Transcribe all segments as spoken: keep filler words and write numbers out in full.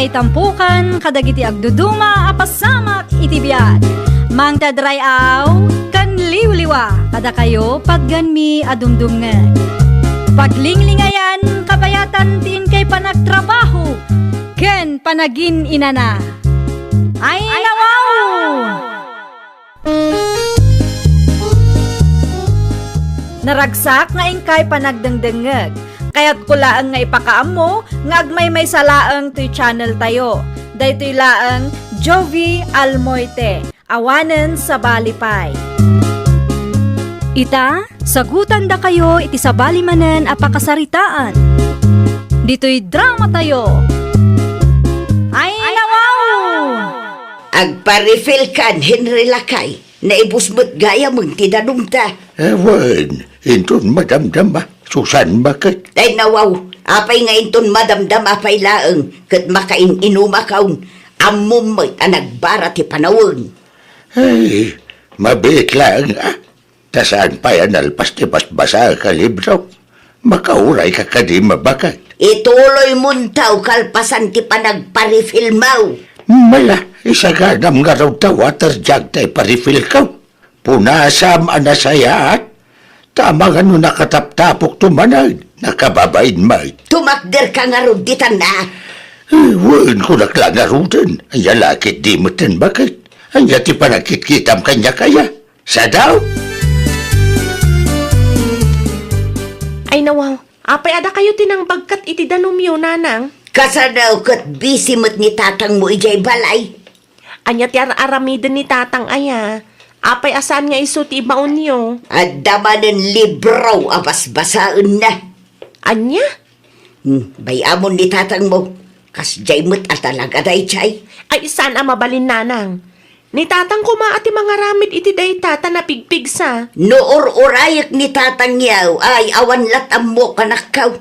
Itampukan kadagiti agduduma a pasamak iti biag. Mangted ray-aw ken liwliwa kadakayo patganmi a dumdumngeg. Paglinglingayan, kabayatan ti inkay panagtrabaho ken panagin-inana. Ay, nawaw! Naragsak nga inkay panagdengdengngeg. Kayatko laeng nga ipakaammo nga agmaymaysa laeng toy channel tayo. Daytoy laeng Jovi Almoite, awanen sabali pay. Ita, sagutandakayo iti sabali manen a pakasaritaan. Ditoy drama tayo. Ay, nawaw! Agpa-refill kan, Henry Lakay. Naibus met gayam ti danumta. Awan, inton madamdama, Susan, baket. Ay, nawaw, apay nga inton madamdama pay laeng, ket makain-inumakon, ammom met a nagbara ti panawen. Ay, mabiit laeng, a. Ta saan pay a nalpas ti basbasaek a libro. Makaurayka kadi, baket? Ituloymonto kalpasan ti panagpa-refill mo. Mala, isaganam ngarud ta water jug ta ipa-refill ko. Punasam a nasayaat. Ta amangan no nakataptapokto manen, nakababain met. Tumakderka ngarud ditan a. Eh, wen, kunak la ngaruden. Ania la ketdi metten, baket? Ania ti panagkitkitam kaniak aya? Sadaw? Ay, nawaw. Apay a dakayo ti nangbagkat iti danumyo, nanang? Kasano ket busy met ni tatangmo idiay balay? Ania ti ar-aramiden ni tatang aya? Apay a saan nga isu ti ibaonyo? Adda manen libro a basbasaenna. Ania? Hmm, bay-amon ni tatangmo. Kasdiay met a talaga daydiay. Ay, saan a mabalin, nanang. Ni tatang koma a ti mangaramid iti dayta ta napigpigsa. No ur-urayek ni tatang yaw, ay awan lat ammo kanakkaw.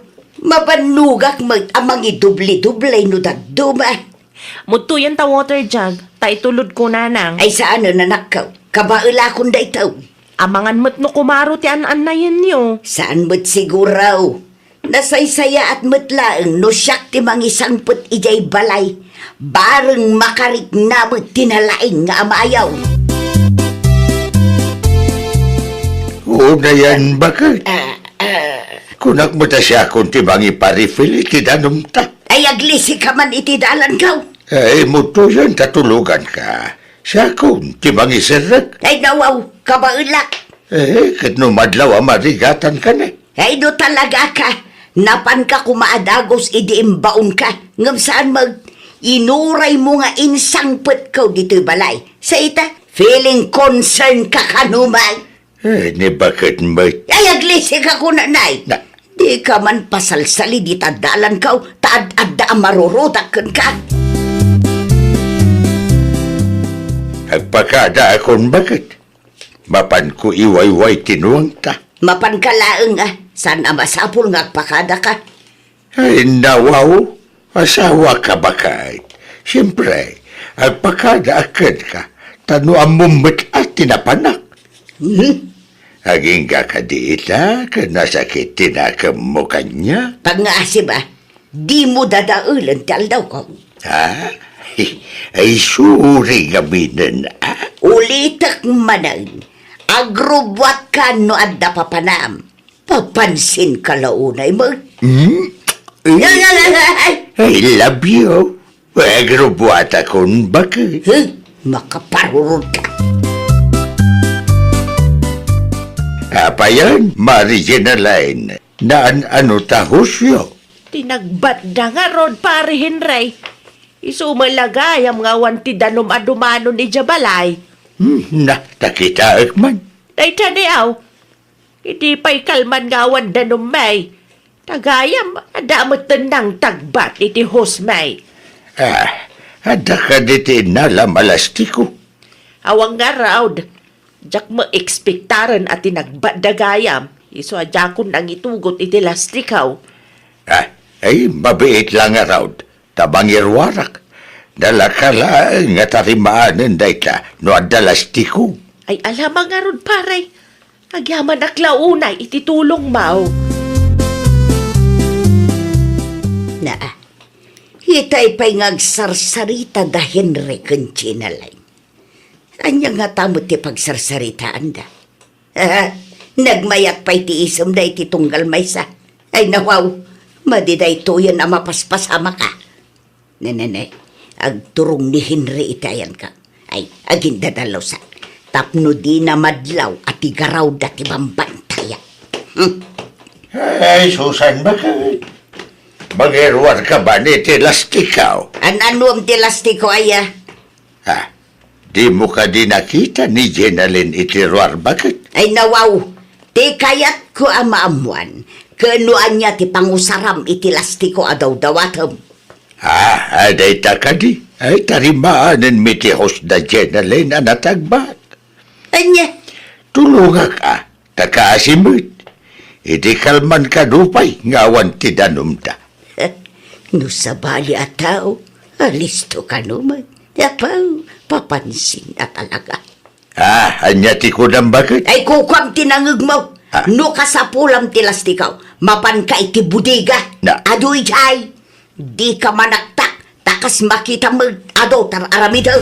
Mabannogak met a mangidubli-dublay no dadduma. Mudtoyen ta water jug, ta itulodko, nanang. Ay, saanen, anakko. Kabaelakon daytoy. Amangan met no kumaro ti an-annayenyo. Saan met siguro. Nasaysayaat met laeng no siak ti mangisangpet idiay balay. Bareng makarikna met ti nalaing nga amayo. Unayen, baket? Ah, ah. Kunak met a siakon ti mangipa-refill iti danumta. Ay, aglisika man iti dalanko. Ay, mudtoyen ta tuloganka. Siakon ti mangiserrek. Ay, nawaw, kabaelak. Eh, ket no madlaw a marigatanka ne? Ay, no talagaka, napanka koma a dagus idi imbaonka. Ngem saan met, inuraymo nga insangpetko ditoy balay. Sa ita, feeling concern ka kano man. Eh, ni baket met. Ay, aglisika kunanay. Na. Dika man pasalsali dita dalanko, ta ad-adda a marurutak kenka. Agpakadaakon, baket? Mapanko iwayway ti nuangta. Mapanka laeng a, saan a masapul nga agpakadaka? Ay, nawaw, asawaka, baket. Siempre, agpakadaak kenka, ta no ammom met a ti napanak. Hmm? Agingga kadi ita, ken nasakit ti nakemmo kaniak. Pangngaasem a, dimo dadaelen ti aldawko. Ha? Ay, sorry ngaminen, a? Ulitek manen, agrubbuatka no adda papanam. Papansinka la unay met. Hmm? Ay, ay, ay, ay, ay. I love you. Agrubbuatakon, baket. Huh? Makaparurutka. Apayen, Mari Jenaline, naan-ano ta hosyo? Ti nagbatda ngarud, Pare Henry. Isu met la gayam nga awan ti danum a dumanon idiay balay. Hmm, na, ta kitaek man. Dayta di aw. Idi pay kalman nga awan danummi, ta gayam, adda metten nangtagbat iti hosmi. Ah, adda kadi ti innalam a lastiko? Awan ngarud, diak maekspektaren a ti nagbatda gayam, isu a diakon nangitugot iti lastiko. Ah, ay, mabiit la ngarud. Ta mangiruarak, nalaka laeng nga tarimaanen dayta no adda lastiko. Ay, alama ngarud, pare. Agyamanak la unay iti tulongmo. Naa, Itay pay nga agsarsarita da Henry ken Gina Line. Ania ngata met ti pagsarsaritaanda? Nagmayat pay ti isemda iti tunggal maysa. Ay, nawaw, madi daytoyen a mapaspasamaka. Ne, ne, ne, agturong ni Henry iti ayanka. Ay, agindadalusak. Tapno dina madlaw a ti garawda ti bambantayak. Hmm. Ay, Susan, bakit? Mangiruar ka ba ni ti lastikaw? An-anuam ti lastiko, aya? Ha? Dimo kadi nakita ni Jenalyn iti ruar, bakit? Ay, nawaw. Ti kayatko a maammuan, ken no ania ti pangusaram iti lastiko a dawdawatem. Ah, ah, dayta kadi. Ay, tarimaanen mi ti host da Jenalyn a natagbat. Ania? Tulongak, ah. Ta kaasi met, idi kalman kano pay nga awan ti danumda. No sabali a tao, alisto kano met. Apaw, papansin a talaga. Ah, ania ti kunam, bakit? Ay, kukuam ti nangegmo. Ah. No kasapulam ti lastikaw, mapanka iti bodega. Na. Adu idiay. Dika manaktak, ta kas makitam met adu tar-aramidem.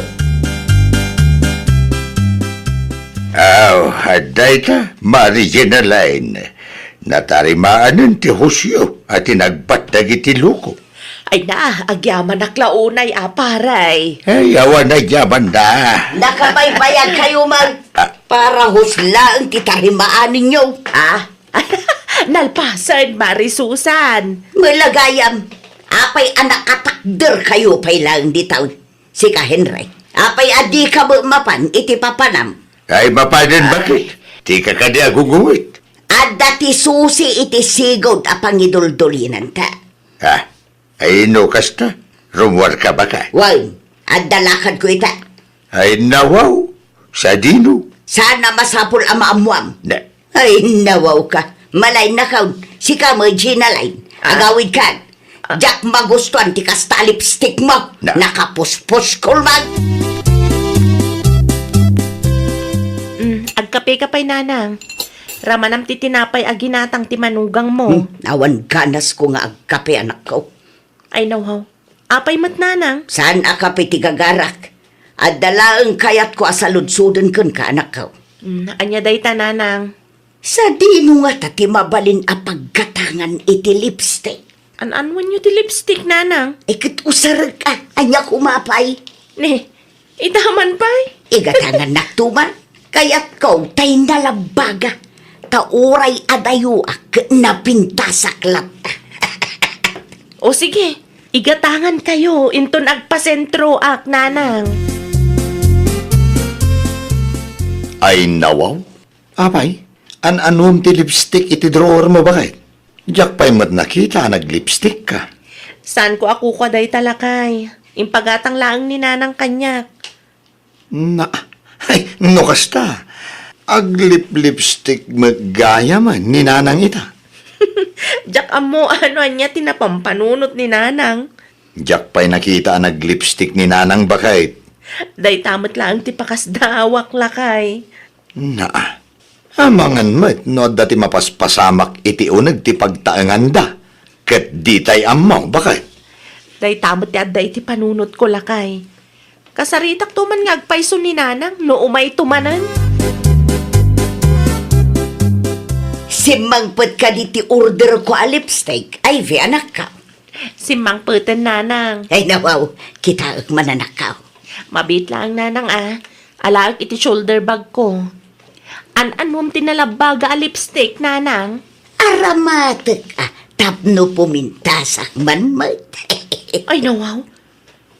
Aw, adda ita, Mari Jenalyn. Natarimaanen ti hostyo a tinagbat dagiti loko. Ay na, agyamanak la unay, a, paray. Ay, awan a yaman da. Nakabaybayag kayo man. Ah. Para host laeng ti tarimaanenyo. Ah? Nalpasen, Mari Susan. Malagayam, apay a nakatakder kayo pay laeng dita? Sika, Henry, apay a dika met mapan iti papanam? Ay, mapanen, bakit? Dika kadi agugungit. Adda ti susi iti sigud a pangiduldulinanta. Ah, ay, no kasta, rummuarka, bakit? Wen, adda lakadko ita. Ay, nawaw. Sadino? Saan a masapul a maammuam? Ne. Ay, nawawka. Malay nakaw, sika met, Gina Line. Ah. Agawidka. Ah. Diak magustuan ti kasta a lipstick mo. Na. Nakapuspuskol man. Mm, agkape ka pay, Nanang. Ramanam ti tinapay a ginatang ti manugang mo. Hmm, awan ganas ko nga agkape, anakko. Ay, nawaw. Apay met, Nanang? Saan a kape ti gagarak? Adda laeng kayatko a saludsoden kenka, anakko. Mm, ania dayta, Nanang? Sadino ngata ti mabalin a paggatangan iti lipstick? An-anuanyo ti lipstick, Nanang? Eh, ket usarek a, ania koma pay? Ne, ita man pay? Igatangannak tuman. Kayatko tay nalabbaga. Ta uray adayoak, napintasak latta. O sige, igatangan kayo, inton agpasentroak, Nanang. Ay, nawaw. Apay, an-anuam ti lipstick iti drawer mo, bakit? Diak pay met nakita a naglipstick ka. Saan ko a kukua dayta, lakay. Impagatang laeng ni Nanang kaniak. Na, ay, no kasta, aglip-lipstick met gayam ni Nanang ita. Diak ammo no ania ti napampanunot ni Nanang. Diak pay nakita a naglipstick ni Nanang, bakit. Dayta met laeng ti pakasdaawak, lakay. Na, amangan met no adda ti mapaspasamak iti uneg ti pagtaenganda, ket ditay ammo, bakit. Dayta met ti adda iti panunotko, lakay. Kasaritakto man nga agpayso ni Nanang no umayto manen. Simmangpet kadi ti orderko a lipstick, Ivy, anakko? Simmangpeten, Nanang. Ay, nawaw, kitaek man, anakko. Mabiit laeng, Nanang, a. Alaek iti shoulder bagko. An-anuam ti nalabbaga a lipstick, Nanang? Aramatek a, tapno pumintasak man met. Ay, nawaw.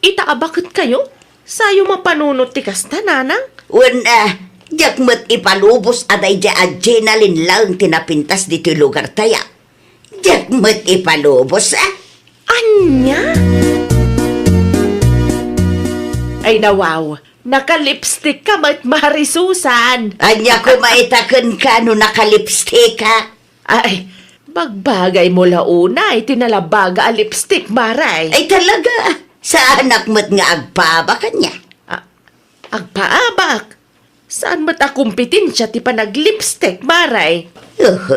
Ita a baket kayo? Sayo mapanunot ti kasta, Nanang? Wen, a, diak met ipalubos a daydiay a Jenalyn laeng ti napintas ditoy lugartayo. Diak met ipalubos, a. Ania? Ay, nawaw. Naka-lipstick ka met, Mari Susan. Ania koma ita kenka no naka-lipstick ka? Ay, bagbagay mo la unay ti nalabbaga a lipstick, Mari. Ay, talaga? Saanak met nga agpaabak kaniak? A, agpaabak? Saan met a kompetensia ti panaglipstick, Mari? Oho,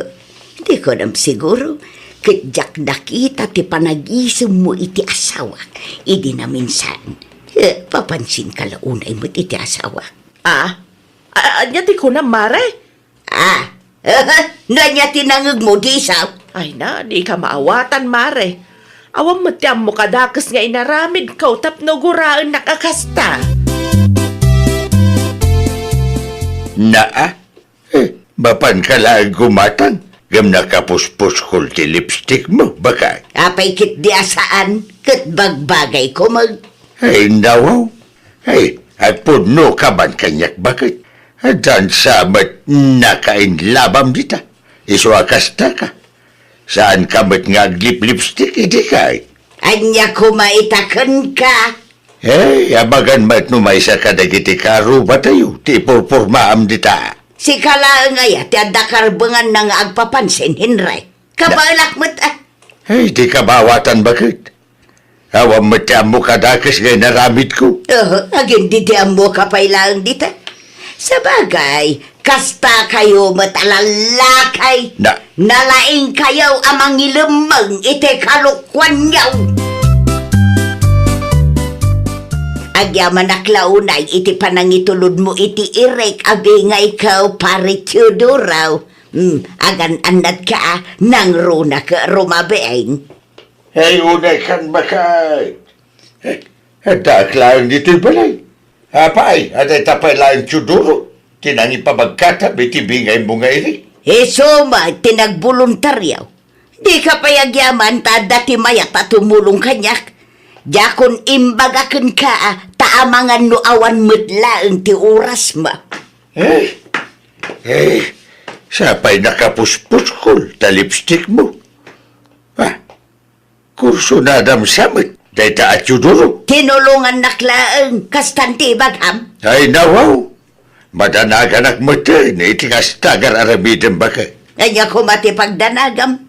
di ko nam siguro. Ket diak nakita ti panagisemmo iti asawak idi naminsan. Eh, papansinka la unay met iti asawak. Ah? A-, ania ti kunam, mare? Ah, no ania ti nangegmo, di isu? Ay na, dika maawatan, mare. Awan met ti ammok a dakes nga inaramidko tapno guraennak a kasta. Naa, eh, mapanka laeng gumatang, ngem nakapuspuskol ti lipstick mo, baket. Apay ketdi a saan, ket bagbagayko met. Ay, nawaw. Ay, agpudnoka man kaniak, baket. Addan sa met nakainlabam dita. Isu a kastaka. Saanka met nga aglip-lipstick, idi kay? Ania koma ita kenka? Hey, abagan met no maysa kadagiti karubatayo ti ipurpurmaam dita. Sika laeng aya ti adda karbenganna nga agpapansin, Henry? Kabaelak met, ah. Hey, dika maawatan, baket. Awan met ti ammok a dakes nga inaramidko. Oh, agin di ti ammok a pay laeng dita. Sabagay, kasta kayo met a lallaki. Na- Nalaing kayo a mangilemmeng iti kalokuanyo. Agyamanak la unay iti panangitulodmo iti Eric a bingayko, Pare Teodoro. Hmm, agan-annatka a nangruna ka rumabiin. Ay, unay kan bakay. Eh, addaak laeng ditoy balay. Apay, adda ita pay laeng Teodoro ti nangipabagkatam iti bingaymo nga iri. Isu met ti nagboluntario. Dika pay agyaman ta adda ti mayat a tumulong kaniak. Diakon imbaga kenka a ta amangan no awan met laeng ti orasmo. Eh, eh, sa pay nakapuspuskol ta lipstickmo. Ah, kursunadam sa met dayta a Teodoro. Tinulongannak laeng, kastan ti ibagam. Ay, nawaw. Madanaganak metten iti kasta nga ar-aramidem, baket. Ania koma ti pagdanagam?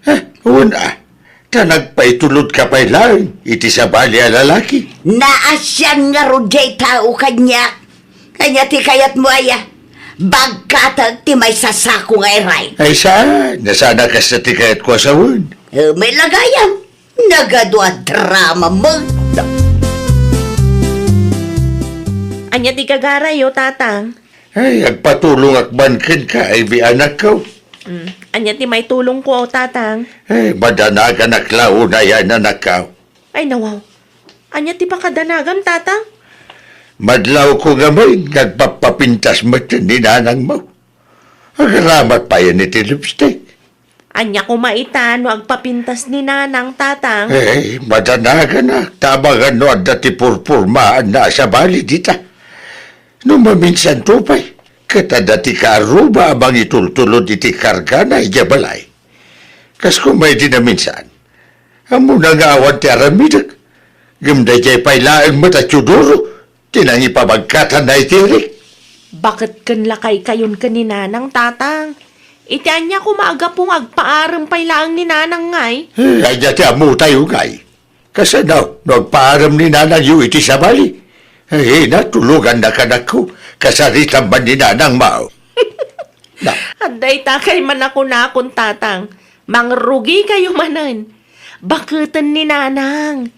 Eh, wen a, ta nagpaitulodka pay laeng iti sabali a lalaki. Naasian ngarud diay tao kaniak. Ania ti kayatmo aya? Bagkatek ti maysa a sako nga iray. Ay, saan? Saan a kasta ti kayatko a sawen. Eh, met la gayam. Nagadu a drama met. Ania ti gagarayo, Tatang? Ay, agpatulongak man kenka, Ivy, anakko. Mm. Ania ti maitulongko, Tatang? Ay, madanaganak la unay, anakko. Ay, nawaw. Ania ti pakadanagam, Tatang? Madlawko ngamin nga agpappapintas met ni nanangmo. Agaramat payen iti lipstick. Ania koma ita no agpapintas ni Nanang, Tatang? Eh, madanaganak, ta amangan no adda ti purpurmaanna a sabali dita. No maminsanto pay, ket adda ti kaarruba a mangitultulod iti kargana idiay balay. Kas koma idi naminsan, ammona nga awan ti aramidek. Ngem daydiay pay laeng met a Teodoro ti nangipabagkatanna iti Eric. Baket ken lakaykayon ken ni Nanang, Tatang. Iti ania koma a gapu nga agpaarem pay laeng ni Nanang ngay? Eh, ania ti ammotayo ngay? Kasano no agpaarem ni nanangyo iti sabali? Eh, natulongannak, anakko. Kasaritam man ni nanangmo. Na. Adda ita kay manakunakon, Tatang. Mangrugikayo manen. Baketen ni Nanang.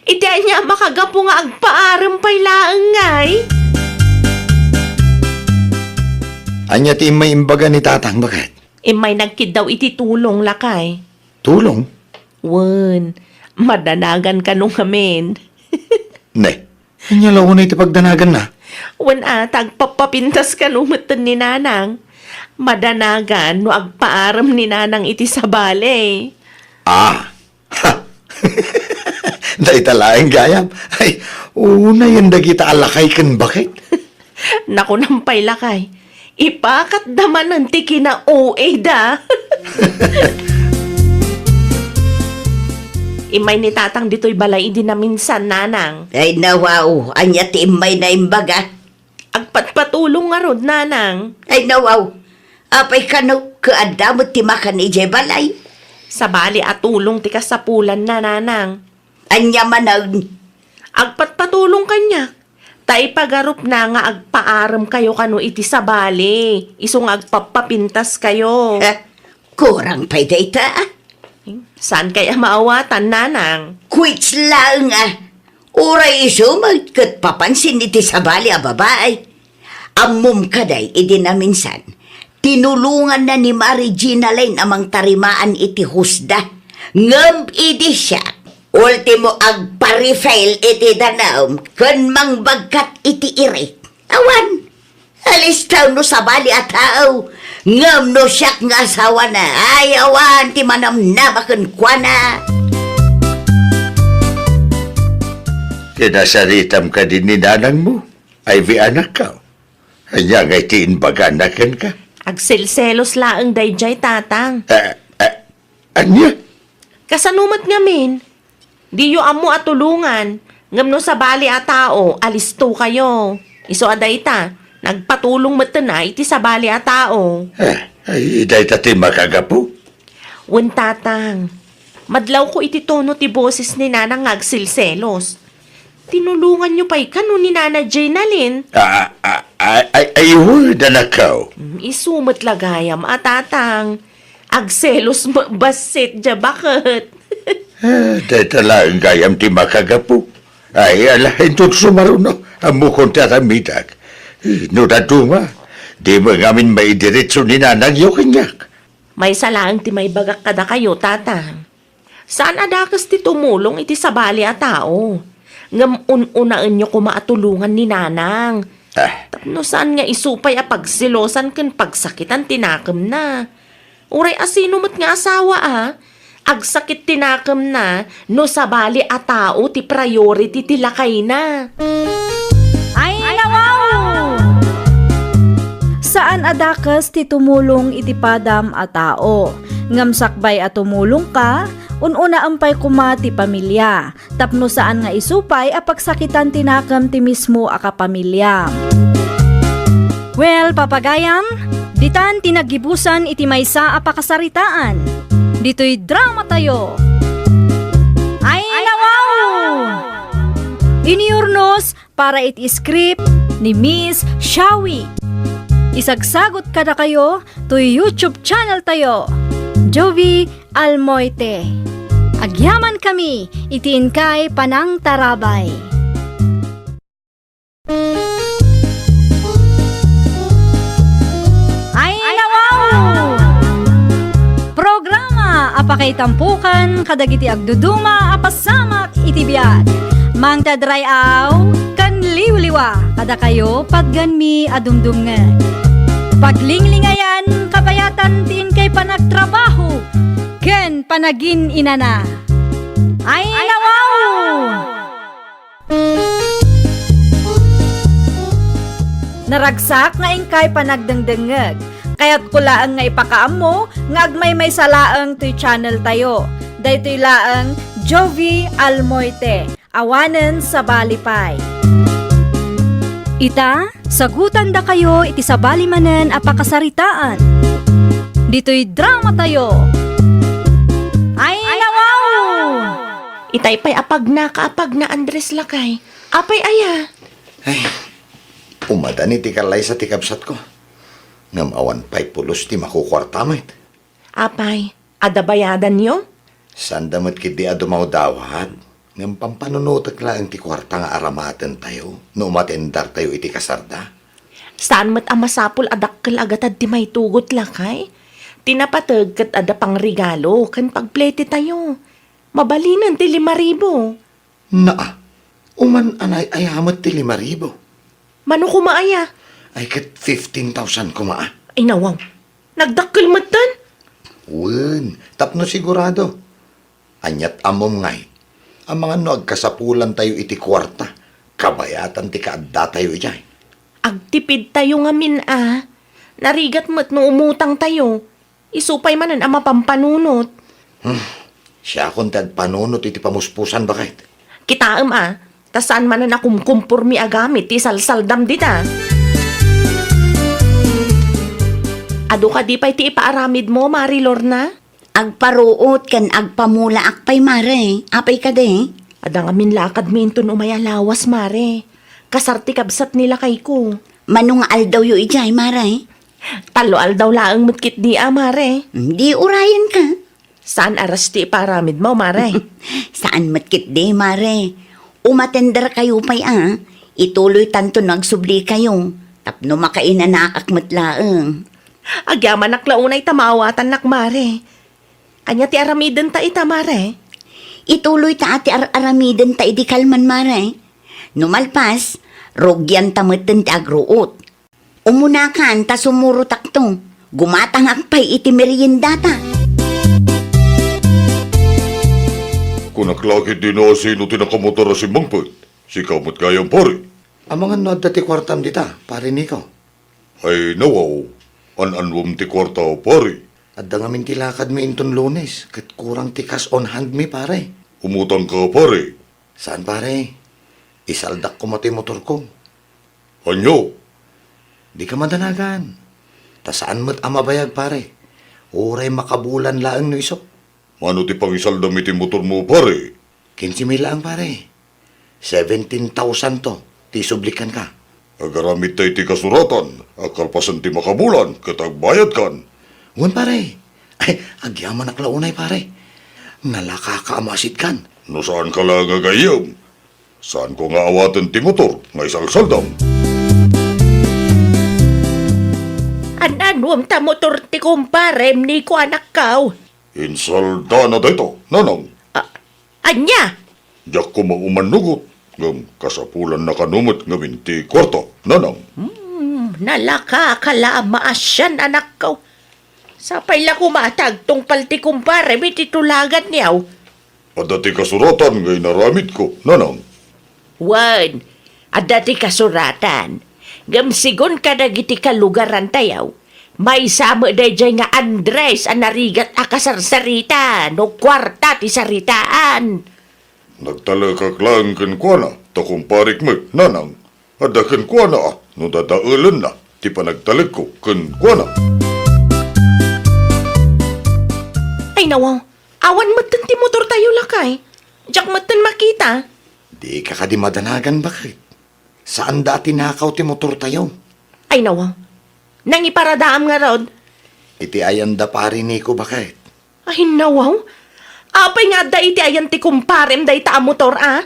Iti ania a makagapu nga agpaarem pay laeng ngay? Ania ti immay imbaga ni Tatang, baket? Immay nagkiddaw iti tulong, lakay. Tulong? Wen, madanagan kano ngamin. Ne, ania la unay ti pagdanaganna? Wen a, ta agpappapintas kano metten ni Nanang. Madanagan no agpaarem ni Nanang iti sabali. Ah, ha! Dayta laeng gayam. Ay, unayen dagita a lakay ken baket. Nakunam pay lakay. Ipakatda manen ti kina-O A da. Immay ni Tatang ditoy balay idi naminsan, Nanang. Ay, nawaw, ania ti immay na imbaga? Agpatpatulong ngarud, Nanang. Ay, nawaw. Apay kano, ket adda met ti makan idiay balay? Sabali a tulong ti kasapulanna, Nanang. Ania manen? Agpatpatulong kaniak. Ta ipagarupna nga agpaaremkayo kano iti sabali, isu nga agpappapintaskayo. Eh, kurang pay dayta, ah. Saan kay a maawatan, nanang? Quits laeng a. Uray isu met ket papansin iti sabali a babai. Ammom kadi idi naminsan, tinulonganna ni Mari Gina Lane a mangtarimaan iti husda. Ngem idi siak, ultimo agpa-refill iti danum ken mangbagkat iti irik. Awan, alistaw no sabali a tao, ngem no siak nga asawana, ay awan ti manamnama kenkuana. Kinasaritam kadi ni nanangmo? Ay, wi anakko. Ania ngay ti imbagana kenka? Agselselos laeng daydiay, Tatang. Ah, ah, ania? Kasano met ngamin? Diyo ammo a tulongan, ngem no sabali a tao, alisto kayo. Isu a dayta, nagpatulong metten a iti sabali a tao. Ah, ay, dayta ti makagapu? Wen, Tatang. Madlawko iti tono ti boses ni Nanang nga agselselos. Tinulonganyo pay kano ni Nana Jenalyn? Ah, ah, ah, ay, ay, ay, wen, anakko. Mm, isu met la gayam a, Tatang. Agselos met bassit, dia baket. Ah, dayta laeng gayam ti makagapu. Ay, ala, inton sumaruno, ammokon ti aramidak. Eh, no dadduma, dimo ngamin maidiretso ni nanangyo kaniak. Maysa laeng ti maibagak kadakayo, Tatang. Saan a dakes ti tumulong iti sabali a tao. Ngem un-unaenyo koma a tulongan ni Nanang. Ah. Tapno saan nga isu pay a pagselosan ken pagsakitan ti nakemna. Uray asino met nga asawa a, agsakit ti nakemna no sabali a tao ti priority ti lakayna. Ay, nawaw! Saan a dakes ti tumulong iti padam a tao, ngem sakbay a tumulongka, un-unaem pay koma ti pamilia, tapno saan nga isu pay a pagsakitan ti nakem ti mismo a kapamiliam. Well, papagayam, ditan ti naggibusan iti maysa a pakasaritaan. Ditoy dramatayo. Ay, nawaw! Iniurnos para iti script ni Miss Shawi. Isagsagot kadakayo toy YouTube channel tayo, Jovi Almoite. Agyaman kami iti inkay panangtarabay. Ay, nawaw! Programa a pakaitampokan kadagiti agduduma a pasamak iti biag. Mangted ray-aw ken liwliwa kadakayo patgenmi a dumdumngeg. Paglinglingayan kabayatan ti inkay panagtrabaho ken panagin-inana. Ay, nawaw! Naragsak nga inkay panagdengdengngeg. Kayatko laeng nga ipakaammo nga agmaymaysa laeng toy channel tayo. Daytoy laeng Jovi Almoite, awanen sabali pay. Ita, sagutandakayo iti sabali manen a pakasaritaan. Ditoy dramatayo. Ay, nawaw! Itay pay a pagna ka a pagna, Andres, lakay. Apay aya? Ay, umadan iti kallaysa ti kabsatko. Ngem awan pay pulos ti makukuarta met. Apay, adda bayadanyo? Saanda met ketdi a dumawdawat. Ngem pampanunotek laeng ti kuarta nga aramatentayo no umatendartayo iti kasarda. Saan met a masapul a dakkel a gatad ti maitugot, lakay? Ti napateg ket adda pangregalo ken pagpletetayo. Mabalinen ti lima ribu. Naa, uman anay-aya met ti lima ribu. Mano koma aya? Ay, ket fifteen thousand koma a. Ay, nawaw. Nagdakkel metten? Wen, tapno sigurado. Aniat ammom ngay, amangan no agkasapulantayo iti kuarta, kabayatan ti kaaddatayo idiay. Agtipidtayo ngamin a. Narigat met no umutangtayo. Isu pay manen a mapampanunot. Hmm. Siakon ti agpanunot iti pamuspusan, baket. Kitaem a, ta saan manen a kumkumpormi a gamit ti salsaldam dita. Adu kadi pay ti ipaaramidmo, Mari Lorna? Agparuot ken agpamulaak pay, Mare. Apay kadi? Adda ngamin lakadmi inton umay a lawas, Mare. Kasar ti kabsat ni lakayko. Mano nga aldawyo idiay, Mare? Tallo aldaw laeng met ketdi a, Mare. Hmm, di urayenka. Saan a ras ti ipaaramidmo, Mare? Saan met ketdi, Mare. Umatenderkayo pay a, ituloytanto no agsublikayo, tapno makainanakak met laeng. Agyamanak la unay ta maawatannak, Mare. Ania ti aramidenta ita, Mare? Ituloyta a ti ar-aramidenta idi kalman, Mare. No malpas, rugianta metten ti agruot. Umunakan ta sumurotakto. Gumatangak pay iti meriendata. Kunak la ketdi no asino ti nakamotor a simmangpet. Sika met gayam, pare. Amangan no adda ti kuartam dita, pare Nico? Ay, nawaw. An-annuem ti kuarta, pare. Adda ngamin ti lakadmi inton Lunes, ket kurang ti cash on hand mi, pare. Umutangka, pare. Saan, pare. Isaldak koma ti motorko. Ania? Dika madanagan. Ta saan met a mabayag, pare. Uray makabulan laeng no isu. Mano ti pangisaldam iti motormo, pare? Kinse mil laeng, pare. Seventeen thousand to ti isublik kenka. Agaramidta iti kasuratan a kalpasan ti makabulan ket agbayadkan. Wen, pare. Ay, agyamanak la unay, pare. Nalakaka a maasitkan. No saanka la nga gayyem, saanko nga awaten ti motor nga isalsaldam. An-anuem ta motor ti kumparem, Nico, anakkaw? Insaldana dayta, nanang. A-, ania? Diak koma umannugot, ngem kasapulanna kano met ngamin ti kuarta, nanang. Hmm, nalakaka la a maasian, anakkaw. Sapay la koma ta agtungpal ti kumparem iti tulagan, niaw. Adda ti kasuratan nga inaramidko, nanang. Wen, adda ti kasuratan. Ngem sigun kadagiti kalugarantayo, maysa met daydiay nga Andres a narigat a kasarsarita no kuarta ti saritaan. Nagtalekak laeng kenkuana, ta kumparek met, nanang. Adda kenkuana a no dadaelenna ti panagtalekko kenkuana. Ay, nawaw. Awan metten ti motortayo, lakay. Diak metten makita. Dika kadi madanagan, baket. Saanda a tinakaw ti motortayo. Ay, nawaw. Nangiparadaam ngarud. Iti ayanda, pare Nico, baket. Ay, nawaw. Apay nga adda iti ayan ti kumparem dayta a motor, a?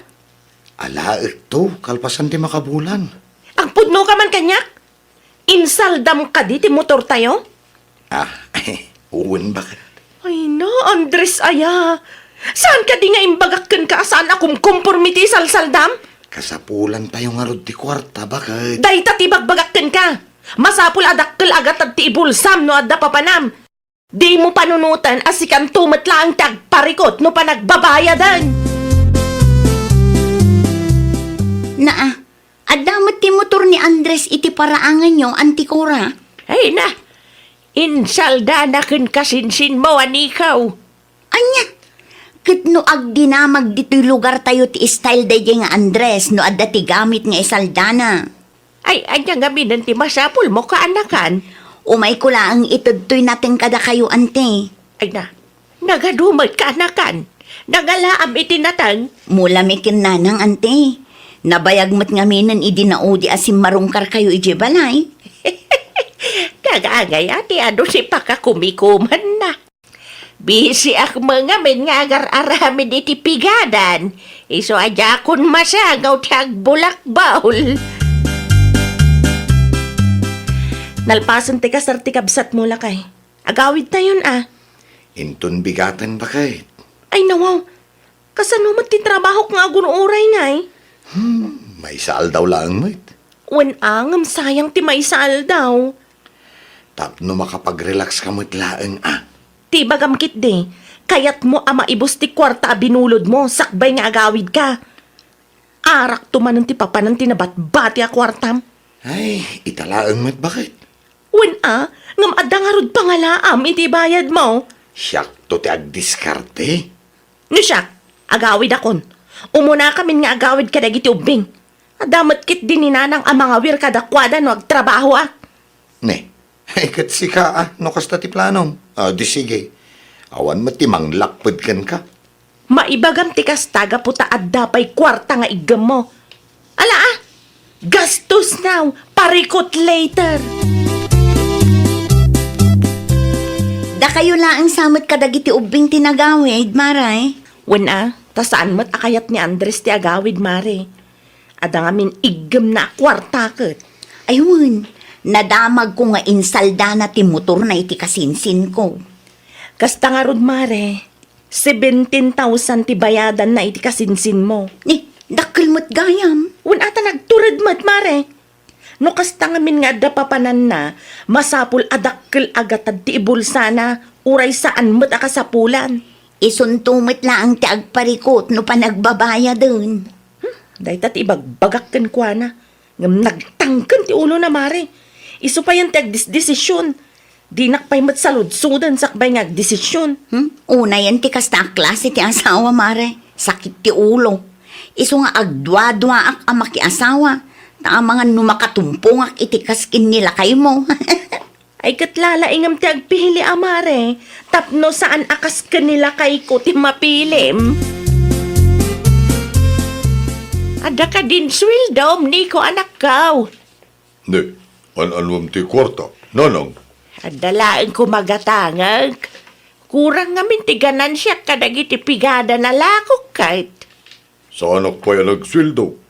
Alaekto, kalpasan ti makabulan. Agpudnoka man kaniak? Insaldam kadi ti motortayo? Ah, wen, baket. Ay na, Andres aya. Saan kadi nga imbagak kenka a saan a kumkompormi ti isalsaldam? Kasapulantayo ngarud ti kuarta, baket. Dayta ti bagbagak kenka. Masapul a dakkel a gatad ti ibulsam no adda papanam. Dimo panunoten a sikanto met laeng ti agparikut no panagbabayaden. Naa, adda met ti motor ni Andres iti paraanganyo, Auntie Cora? Ay na, insaldana ken kasinsinmo, anikaw. Ania? Ket no agdinamag ditoy lugartayo ti style daydiay nga Andres no adda ti gamit nga isaldana. Ay, ania ngaminen ti masapulmo, kaanakan? Umayko laeng itedtoy nateng kadakayo, Auntie. Ay na, nagadu met, kaanakan. Nangalaam iti nateng. Mulami ken nanang, Auntie. Nabayag met ngaminen idi naudi a simmarungkarkayo idiay balay. Nagagaya ti adu ti pakakumikumanna. Bisiak met ngamin nga agar-aramid iti pigadan, isu a diakon masangaw ti agbulakbol. Nalpasen ti kasar ti kabsatmo, lakay. Agawidtayon a. Inton bigaten, baket. Ay, nawaw. Kasano met ti trabahok nga agur-uray, ngay? Hmm, maysa aldaw laeng met. Wen a, ngem sayang ti maysa aldaw. Tapno makapagrelax ka met laeng a. Ti ibagam ketdi, kayatmo a maibus ti kuarta a binulodmo sakbay nga agawidka. Arakto manen ti papanan ti nabatbati a kuartam. Ay, ita laeng met, baket. Wen a, ngem adda ngarud pangalaam iti bayadmo. Siakto ti agdiskarte. No siak, agawidakon. Umunakamin nga agawid kadagiti ubbing. Adda met ketdi ni nanang a mangawir kadakuada no agtrabaho a. Ne, ket sika a, no kasta ti planom. Ah, di sige. Awan met ti manglapped kenka. Maibagam ti kasta gapu ta adda pay kuarta nga iggemmo. Ala a! Gastos now, parikut later! Dakayo laeng sa met kadagiti ubbing ti nagawid, Mare. Wen a, ta saan met a kayat ni Andres ti agawid, Mare. Adda ngamin iggemna a kuarta ket. Ay wen, nadamagko nga insaldana ti motorna iti kasinsinko. Kasta ngarud, Mare, seventeen thousand ti bayadanna iti kasinsinmo. Ni, dakkel met gayam. Wen a ta nagtured met, Mare. No kasta ngamin nga adda papananna, masapul a dakkel a gatad ti ibulsana, uray saan met a kasapulan. Isunto met laeng ti agparikut no panagbabayaden. Hmm, dayta ti ibagbagak kenkuana. Ngem nagtangken ti ulona, Mare. Isu payen ti agdesdesisyon. Dinak pay met saludsoden sakbay nga agdesisyon. Hmm? Unayen ti kasta a klase ti asawa, Mare. Sakit ti ulo. Isu nga agduaduaak a makiasawa. Ta amangan no makatumpongak iti kas ken ni lakaymo. Ay, ket lalaingem ti agpili a, Mare. Tapno saan a kas ken ni lakayko ti mapilim. Adda kadin sueldom, Nico, anakkaw? Ne, an-anuem ti kuarta, nanang? Adda laeng kumagatangek. Kurang ngamin ti ganansiak kadagiti pigada na lakok ket. Saanak pay a nagsueldo,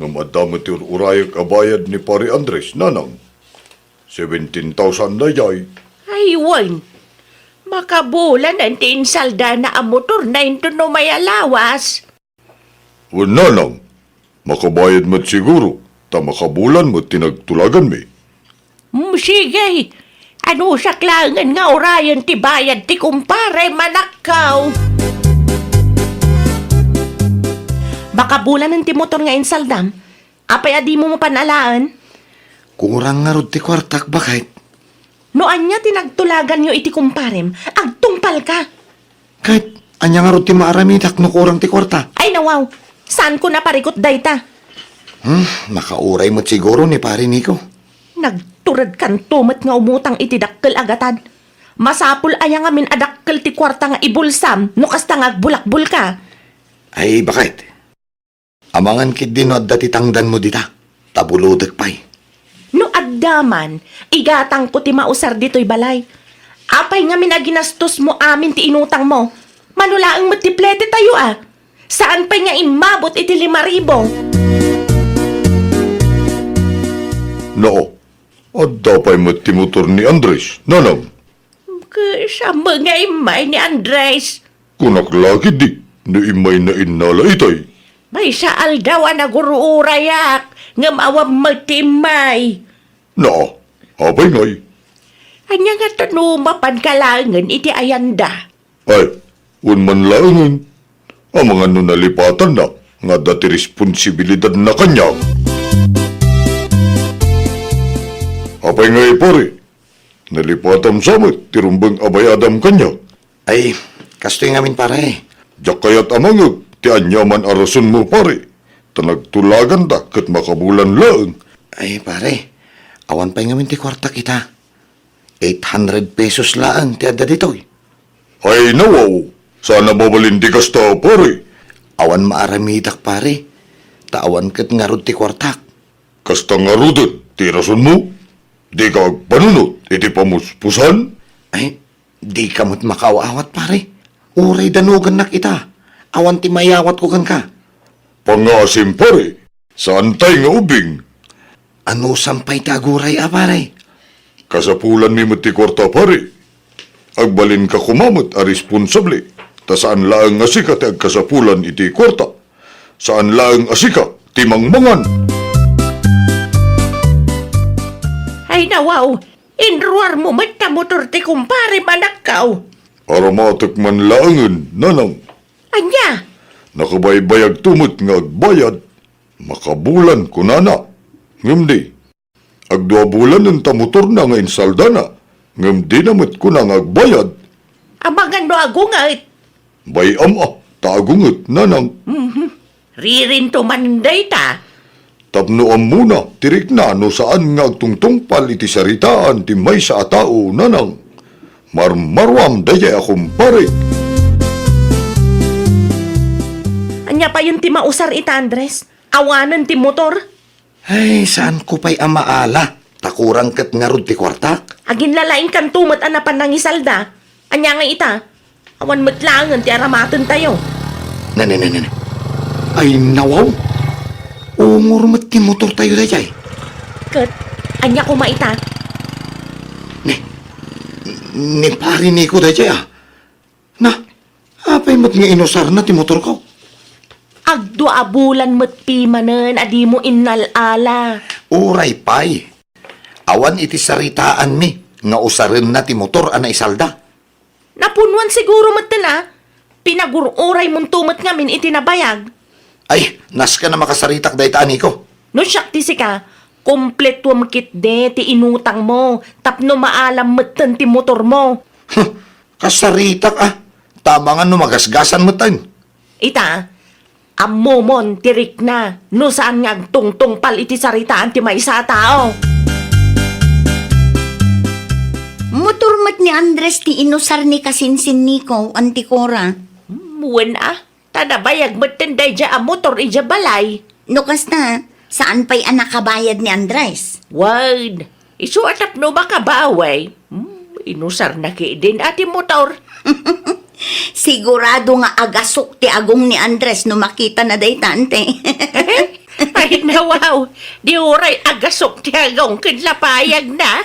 ngem adda met ti ur-urayek a bayad ni Pare Andres, nanang. Seventeen thousand daydiay. Ay, wen. Makabulanen ti insaldana a motorna inton umay a lawas. Wen, nanang, makabayad met siguro, ta makabulan met ti nagtulaganmi. Mm, sige. Anusak laengen nga urayen ti bayad ti kumpare, manakkaw. Makabulanen ti motor nga insaldam. Apay a dimo mapan alaen? Kurang ngarud ti kuartak, baket. No ania ti nagtulaganyo iti kumparem, agtungpalka. Ket ania ngarud ti maaramidak no kurang ti kuarta? Ay, nawaw. Saanko naparikut dayta. Hmm, makauray met siguro ni Pare Nico. Nagturedkanto met nga umutang iti dakkel a gatad. Masapul aya ngamin a dakkel ti kuarta nga ibulsam no kasta nga agbulakbulka? Ay, baket. Amangan ketdi no adda ti tangdanmo dita, ta bulodek pay. No adda man, igatangko ti mausar ditoy balay. Apay ngamin a ginastosmo amin ti inutangmo? Mano laeng met ti plete tayo a. Saan pay nga immabot iti lima ribu. Nao, adda pay met ti motor ni Andres, nanang. Ket saan met nga immay ni Andres? Kunak la ketdi no immayna innala itay. Maysa aldaw a nagur-urayak, ngem awan met ti immay. Naa, apay ngay? Ania ngata no mapanka laengen iti ayanda? Ay, wen man laengen. Amangan no nalipatanna nga adda ti responsibilidanna kaniak. Apay ngay, pare? Nalipatam sa met ti rumbeng a bayadam kaniak. Ay, kastoy ngamin, pare. Diak kayat a mangngeg ti aniaman a rasonmo, pare. Ta nagtulaganta ket makabulan laeng. Ay, pare, awan pay ngamin ti kuartak ita. Eight hundred pesos laeng ti adda ditoy. Ay, nawaw, saan a mabalin ti kasta, pare. Awan maaramidak, pare. Ta awan ket ngarud ti kuartak. Kasta ngaruden ti rasonmo? Dika agpanunot iti pamuspusan? Ay, dika met makaaw-awat, pare. Uray danogennak ita. Awan ti mayawatko kenka. Pangngaasim, pare. Saantay nga ubing. Anusam pay ti aguray a, pare? Kasapulanmi met ti kuarta, pare. Agbalinka koma met a responsable, ta saan laeng a sika ti agkasapulan iti kuarta. Saan laeng a sika ti mangmangan. Ay, nawaw, inruarmo met ta motor ti kumpare, manakkaw. Aramatek man laengen, nanang. Ania? Nakabaybayagto met nga agbayad. Makabulan, kunana. Ngem di. Agdua bulanen ta motorna nga insaldana, ngem dina met kuna nga agbayad. Amangan no agunget. Bay-am a, ta agunget, nanang. Mhm. Ririnto man dayta. Tapno ammona ti rikna no saan nga agtungtungpal iti saritaan ti maysa a tao, nanang. Marmaruam daydiay a kumpare. Ania payen ti mausar ita, Andres? Awanen ti motor? Ay, saanko pay a maala, ta kurang ket ngarud ti kuartak. Aginlalaingkanto met a napan nangisalda. Ania ngay ita? Awan met laengen ti aramatentayo. Ne, ne, ne, ne, ne. Ay, nawaw. Ungor met ti motortayo daydiay. Ket ania koma ita? Ne, ni Pari Nico daydiay, a. Na, apay met nga inusarna ti motorko? Agdua a bulan met pimanen a dimo innal-ala. Uray pay. Awan iti saritaanmi nga usarenna ti motor a naisalda. Napunuan siguro metten a. Pinagur-uraymonto met ngamin iti nabayag. Ay, nasken a makasaritak dayta, Nico. No siak ti sika, kompletuem ketdi ti inutangmo tapno maalam metten ti motormo. Huh, kasaritak, a. Ta amangan no magasgasan metten. Ita, ammomon ti rikna no saan nga agtungtungpal iti saritaan ti maysa a tao. Motor met ni Andres ti inusar ni kasinsin Nico, Auntie Cora. Hmm, wen a, ta nabayag metten daydiay a motor idiay balay. No kasta, saan pay a nakabayad ni Andres? Wen, isu a tapno makabawi. Hmm, inusarna ketdin a ti motor. Sigurado nga agasok ti agong ni Andres no makitana dayta, Auntie. Ay, nawaw. Di uray agasok ti agong ken lapayagna.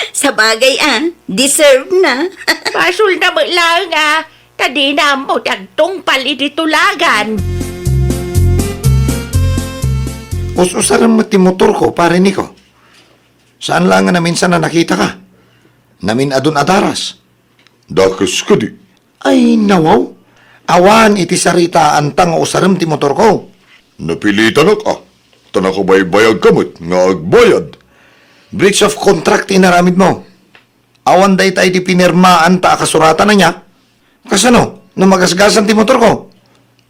Sabagay, a, deserve na. Basolna met laeng, a, ta dina ammo ti agtungpal iti tulagan. Us-usarem met ti motorko, Pare Nico. Saan laeng nga naminsan a nakitaka. Namin-adun a daras. Dakes kadi. Ay, nawaw. Awan iti saritaanta nga usarem ti motorko. Napilitanak, a. Ta nakabaybayagka met nga agbayad. Breach of contract ti inaramidmo. Awan dayta idi pinirmaanta a kasuratan, ania? Kasano no magasgasan ti motorko?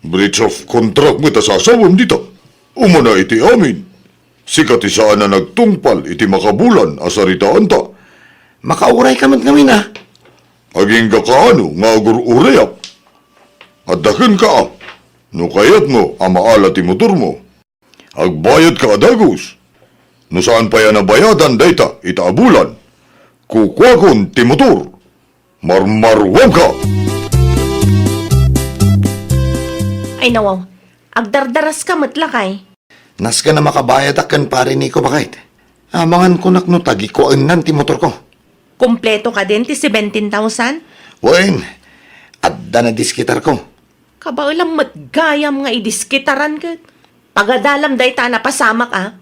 Breach of contract met a sasawem dita. Umuna iti amin. Sika ti saan a nagtungpal iti makabulan a saritaanta. Makaurayka met ngamin, a. Agingga kaano nga agur-urayak? Adda kenka, a. No kayatmo a maala ti motormo, agbayadka a dagus. No saan pay a nabayadan dayta ita a bulan, kukuakon ti motor. Marmaruamka! Ay, nawaw. Agdardaraska met, lakay. Nasken a makabayadak ken Pare Nico, baket. Amangan kunak no tagikuaennan ti motorko. Kompleto kadin ti seventeen thousand? Wen, adda nadiskitarko. Kabaelam met gayam nga idiskitaran ket. Pagadalam dayta a napasamak, a.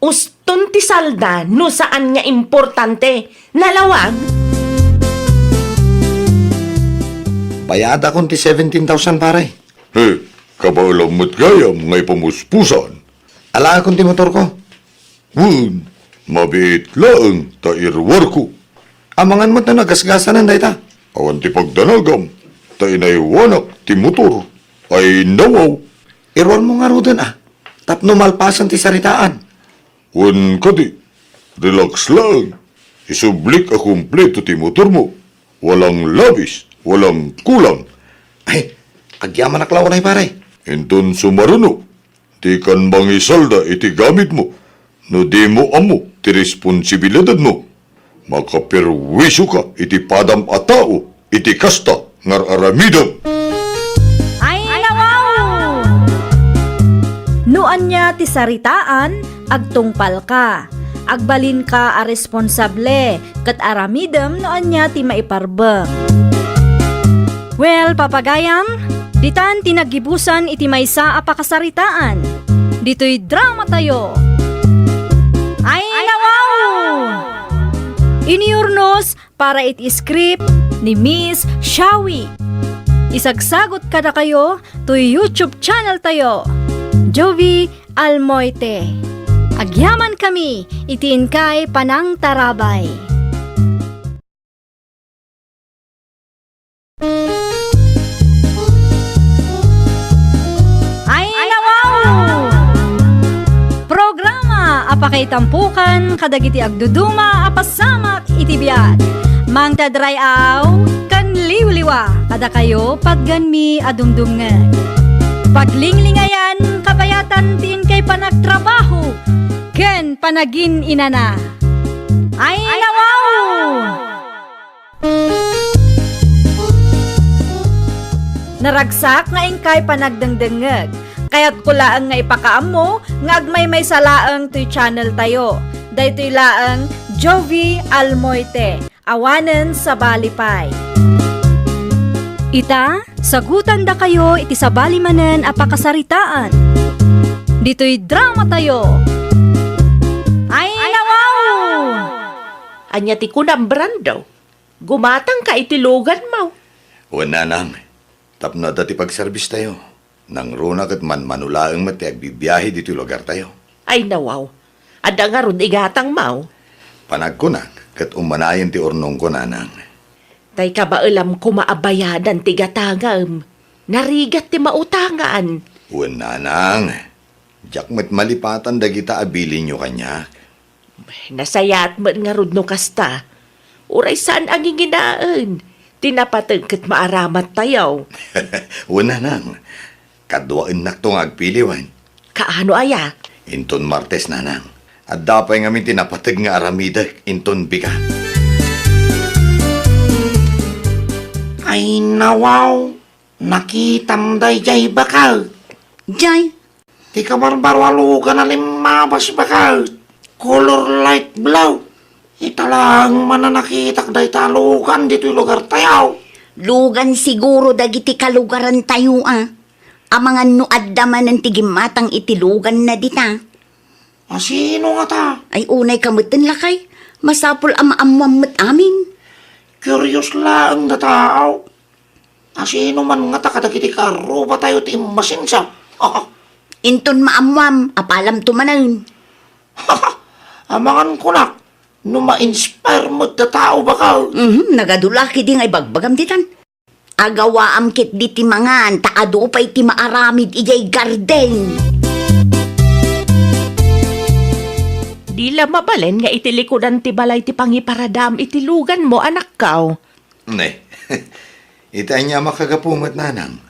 Uston ti salda no saan nga importante. Nalawag? Bayadakon ti seventeen thousand, pare. He, kabaelam met gayam nga ipamuspusan. Alaekon ti motorko. Wen, mabiit laeng ta iruarko. Amangan met no nagasgasanan dayta. Awan ti pagdanagam, ta inaywanak ti motor. Ay, nawaw. Iruarmo ngaruden, a, tapno malpasen ti saritaan. Wen kadi, relax laeng. Isublik a kumpleto ti motormo. Walang labis, walang kulang. Ay, agyamanak la unay, pare. Inton sumaruno, dikan mangisalda iti gamitmo no dimo ammo ti responsibilidadmo. Makaperwisioka iti padam a tao iti kasta nga ar-aramidem. Ay, nawaw! No ania ti saritaan, agtungpalka. Agbalinka a responsable, ket aramidem no ania ti maiparbeng. Well, papagayam, ditan ti naggibusan iti maysa a pakasaritaan. Ditoy dramatayo. Ay, nawaw! Iniurnos para iti script ni Miss Shawi. Isagsagot kadakayo toy YouTube channel tayo, Jovie Almoite. Agyamankami iti inkay panangtarabay. Ay, nawaw! Programa a pakaitampokan kadagiti agduduma a pasamak iti biag. Mangted ray-aw ken liwliwa kadakayo, patganmi a dumdumngeg. Paglinglingayan, kabayatan ti inkay panagtrabaho ken panagin-inana. Ay, nawaw! Naragsak nga inkay panagdengdengngeg. Kayatko laeng nga ipakaammo nga agmaymaysa laeng toy channel tayo. Daytoy laeng Jovie Almoite. Awanen sabali pay. Ita, sagutandakayo iti sabali manen a pakasaritaan. Ditoy drama tayo. Ay, nawaw! Ania ti kunam, Brando? Gumatangka iti luganmo? Wen, nanang, tapno adda ti pagserbistayo. Nangruna ket manmano laeng met ti agbibiahe ditoy lugartayo. Ay, nawaw. Adda ngarud igatangmo? Panagkunak ket ummanayen ti urnongko, nanang. Tay kabaelam koma a bayadan ti gatangem. Narigat ti mautangan. Wen, nanang. Diak met malipatan dagita a bilinyo kaniak. Nasayaat met ngarud no kasta. Uray saan a nginginaen ti napateg ket maaramattayo. Wen, nanang, kaduaennakto nga agpili wen. Kaano aya? Inton Martes, nanang. Adda pay ngamin ti napateg nga aramidek inton bigat. Ay, nawaw, nakitam dayjay baket. Jay, ti kabarbaro a lugan a limmabas baket. Color light blue. Ita laeng man a nakitak dayta a lugan ditoy lugartayo. Lugan siguro dagiti kalugarantayo a. Amangan no adda manen ti gimmatang iti luganna dita. Asino ngata? Ay, unay ka metten, lakay. Masapul a maammuam met amin. Curious laeng data, aw. Asino man ngata kadagiti kaarrubatayo ti immasinsa? Inton maammuam, apalamto manen. Amangan kunak, no ma-inspire met ta tao, baka. Mhm, nagadu la ketdi nga ibagbagam ditan. Agawaam ketdi ti mangan, ta adu pay ti maaramid idiay garden. Di la mabalin nga iti likudan ti balay ti pangiparadaam iti luganmo, anakko. Ne, iti ania a makagapu met, nanang?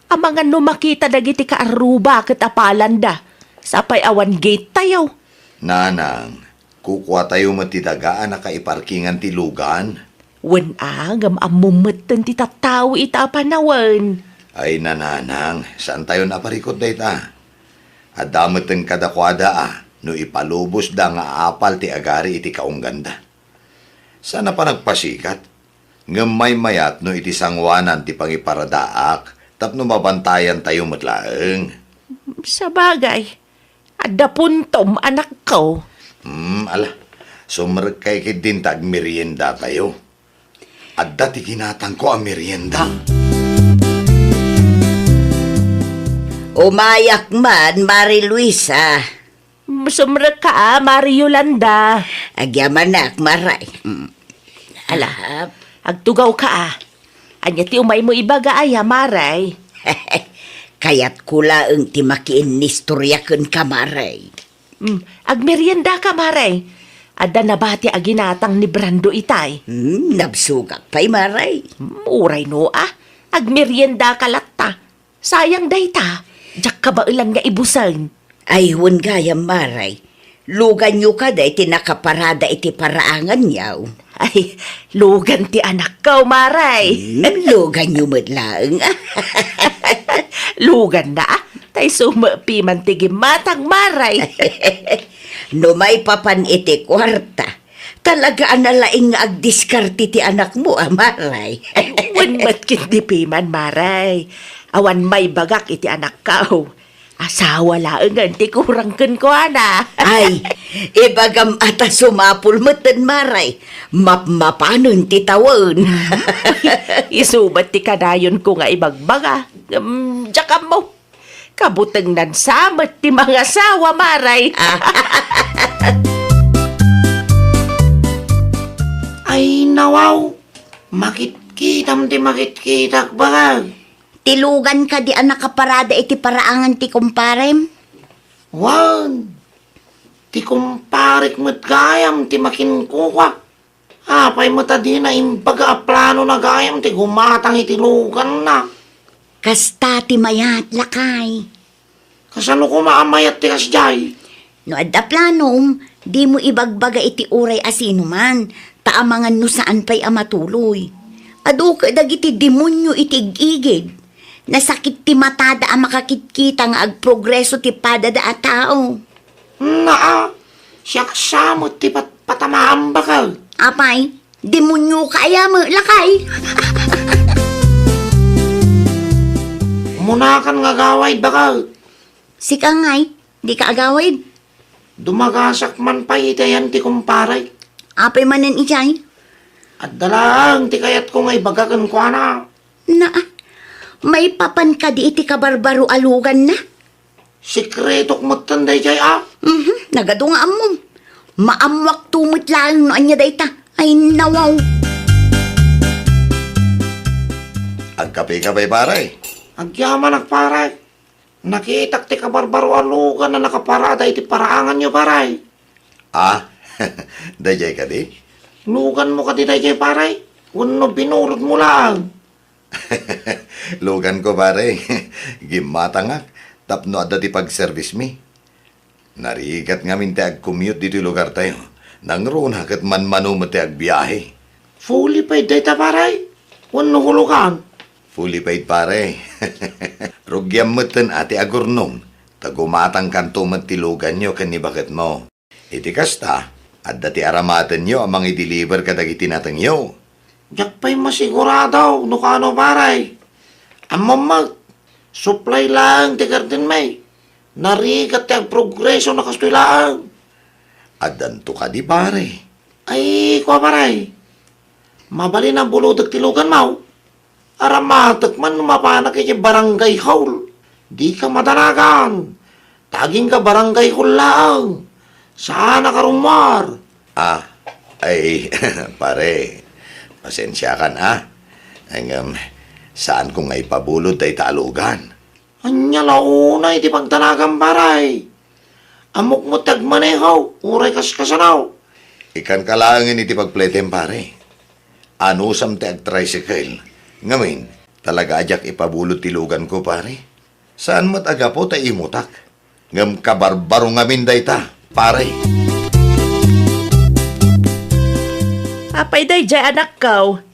Amangan no makita dagiti kaarruba ket apalanda, sapay awan gate tayo. Nanang, kukuatayo met ti daga a nakaiparkingan ti lugan. Wen a, ngem ammom metten ti tattao ita a panawen. Ay, nanang, saantayon a parikut dayta. Adda metten kadakuada a, no ipalubosda nga apal ti agari iti kaungganda. Saan a panagpasikat, ngem maymayat no iti sangoanan ti pangiparadaak tapno mabantayantayo met laeng. Sabagay, adda puntom, anakko. Hmm, ala, sumrekkay ketdin ta agmeriendatayo. Adda ti ginatangko a merienda. Umayak man, Mari Luisa. Sumrekka a, Mari Yolanda. Agyamanak, Maray. Mm. Ala, agtugawka a. Ania ti umaymo ibaga aya, Maray? Kayatko laeng ti makiinnistorya kenka, Maray. Mm, agmeriendaka, Maray. Adda nabati a ginatang ni Brando itay. Mm, nabsogak pay, Maray. Mm, uray no a, agmeriendaka latta. Sayang dayta, diak kabaelan nga ibusen. Ay, wen gayam, Maray. Luganyo kadi ti nakaparada iti paraanganyo. Ay, lugan ti anakko, Maray. Hmm, luganyo met laeng. Luganna, a. Tay sumepi man ti gimmatang, Maray. No maipapan iti kuarta, talaga a nalaing nga agdiskarte ti anakmo a, Maray. Ay, wen met ketdi piman, Maray. Awan maibagak iti anakko. Asawa laengen ti kurang kenkuana. Ay, ibagam a ta sumapul metten, Maray. Mapmapanen ti tawen. Isu met ti kadayonko nga ibagbaga. Ngem, diak ammo. Kabutengnan sa met ti mangasawa, Maray. Ay, nawaw. Makitkitam ti makitkitak, baga. Ti lugan kadi a nakaparada iti paraangan ti kumparem? Wen, ti kumparek met gayam ti makinkukua. Apay met a dina imbaga a planona gayam ti gumatang iti luganna? Kasta ti mayat, lakay. Kasano koma a mayat ti kasdiay? No adda planom, dimo ibagbaga iti uray a sinuman, ta amangan no saan pay a matuloy. Adu ket dagiti demonio iti ig-igid. Nasakit ti matada a makakitkita nga agprogreso ti padada a tao. Naa, siak sa met ti pat-, patamaam, baket. Apay, demonioka aya met, lakay? Umunakan nga agawid, baket. Sika ngay, dika agawid? Dumagasak man pay iti ayan ti kumparek. Apay manen idiay? Adda laeng ti kayatko nga ibaga kenkuana. Naa, maipapan kadi iti kabarbaro a luganna? Sekretok metten daydiay a. Mhm, nagadu nga ammom. Maammoakto met laeng no ania dayta. Ay, nawaw. Agkapeka pay, pare? Agyamanak, pare. Nakitak ti kabarbaro a lugan a nakaparada iti paraanganyo, pare. Ah, daydiay kadi? Luganmo kadi daydiay, pare? Wenno binulodmo laeng? Luganko, pare. Gimmatangak tapno adda ti pagservismi. Narigat ngamin ti agcommute ditoy lugartayo. Nangruna ket manmano met ti agbiahe. Fully paid dayta, pare? Wenno hulugan? Fully paid, pare. Rugiam metten a ti agurnong, ta gumatangkanto met ti luganyo ken ni baketmo. Iti kasta, adda ti aramatenyo a mangideliver kadagiti natengyo. Diak pay masigurado no kano, pare. Ammom met, supply laeng ti gardenmi. Narigat ti agprogreso na kastoy laeng. Addanto kadi, pare? Ay, kua, pare. Mabalin a bulodek ti luganmo. Aramatek man no mapanak iti barangay hall. Dika madanagan. Ta agingga barangay hall laeng. Saanak a rummuar. Ah, ay, pare, pasensiakan, ah. Ngem, saanko nga ipabulod dayta a lugan. Ania la unay ti pagdanagam, pare? Ammok met ti agmaneho, uray kaskasano. Ikkanka laengen iti pagpletem, pare. Anusam ti agtricycle. Ngamin, talaga a diak ipabulod ti luganko, pare. Saan met a gapu ta imutak. Ngem kabarbaro ngamin dayta, pare. Apay daydiay, anakko?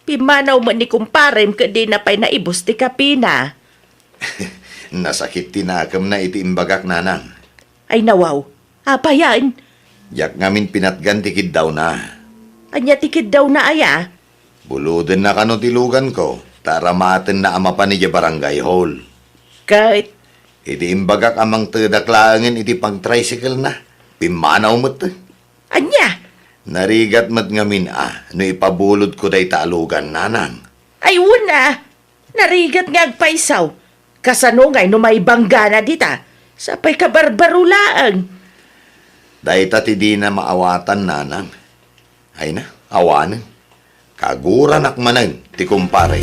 Pimmanaw met ni kumparem ket dina pay naibus ti kapina. Nasakit ti nakemna iti imbagak, nanang. Ay, nawaw. Apayen? Diak ngamin pinatgan ti kiddawna. Ania ti kiddawna aya? Bulodenna kano ti luganko, ta aramatenna a mapan idiay barangay hall. Ket? Iti imbagak a mangtedak laengen iti pangtricycle-na, pimmanaw met. Ania? Narigat met ngamin a no ipabulodko dayta a lugan, nanang. Ay, wen a! Narigat nga agpayso. Kasano ngay no maibanggana dita? Sapay kabarbaro laeng. Dayta ti dina maawatan, nanang. Ay na, awanen. Kaguranak manen ti kumpare.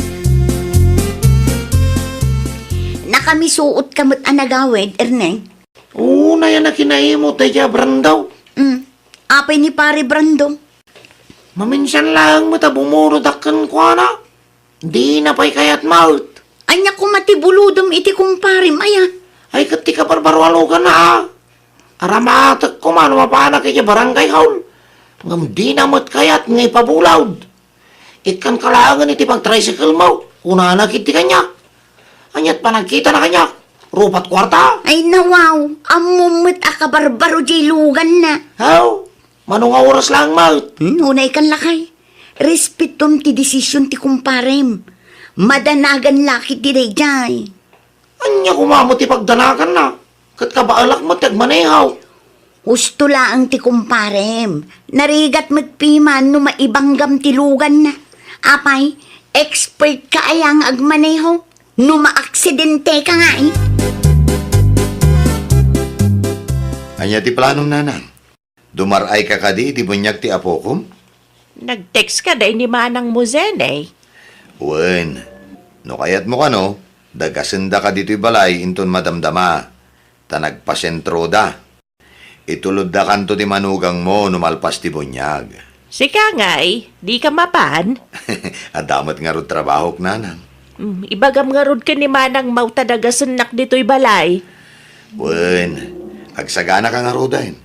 Nakamisuot ka met a nagawid, Erneng? Unay a nakinaimut daydiay a Brando. Mm. Apay ni Pare Brando? Maminsan laeng met a bumurodak kenkuana. Dina pay kayat met. Ania koma ti bulodem iti kumparem aya? Ay, ket ti kabarbaro a luganna a. Aramatek koma no mapanak iti barangay hall. Ngem dina met kayat nga ipabulod. Ikkanka laengen iti pagtricycle-mo, kunana ketdi kaniak. Aniat panagkitana kaniak? Rupat kuarta? Ay, nawaw, ammom met a kabarbaro diay luganna. Haw, mano nga oras laeng met? Hmm, unaykan lakay. Respetom ti desisyon ti kumparem. Madanagan la ketdi daydiay. Ania koma met ti pagdanaganna? Ket kabaelak met ti agmaneho. Husto laeng ti kumparem. Narigat met piman no maibanggam ti luganna. Apay, expert ka aya nga agmaneho? No maaksidente ka ngay? Ania ti planom, nanang? Dumar-ay ka kadi iti buniag ti apokom? Nag-text ka day ni manangmo, Zenny? Wen, no kayatmo kano, dagasenda ka ditoy balay inton madamdama, ta nagpasentroda. Itulodda kanto ti manugangmo no malpas ti buniag. Sika ngay, dika mapan? Adda met ngarud trabahok, nanang. Mm, ibagam ngarud ken ni manangmo ta dagasennak ditoy balay. Wen, agsagana ka ngaruden.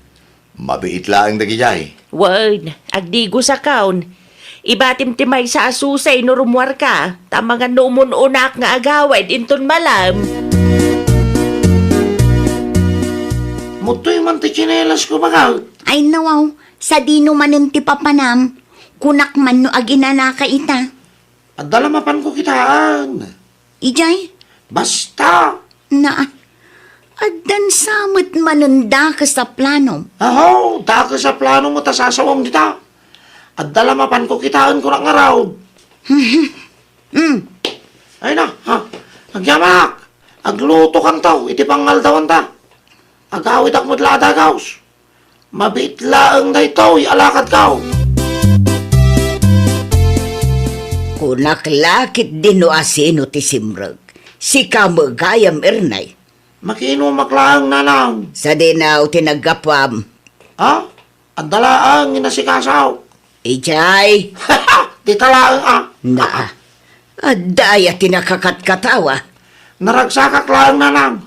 Mabiit laeng dagidiay. Wen, agdigos a kaon. Ibatim ti maysa a susay no rummuarka, ta amangan no umun-unak nga agawid inton malem. Muttoy man ti tsinelas ko, baket. Ay, nawaw, sadino manen ti papanam? Kunak man no aginanaka ita. Adda la mapanko kitaen. Idiay? Basta. Na, addan sa met manen dakes a plano. Aho, dakes a plano met a sasawam dita. Adda la mapanko kitaen, kunak ngarud. Hmm. Ay na, ha? Agyamak! Aglutokanto iti pangaldawan ta. Agawidak met la a dagaws. Mabiit laeng daytoy a lakadko. Kunak la ketdi no asino ti simrek. Sika met gayam, Ernay. Makiinumak laeng, nanang. Sadino ti naggapuam? Ha? Adda laeng inasikaso. Idiay? Dita laeng, a. Na, adda aya ti nakakatkatawa? Naragsakak laeng, nanang.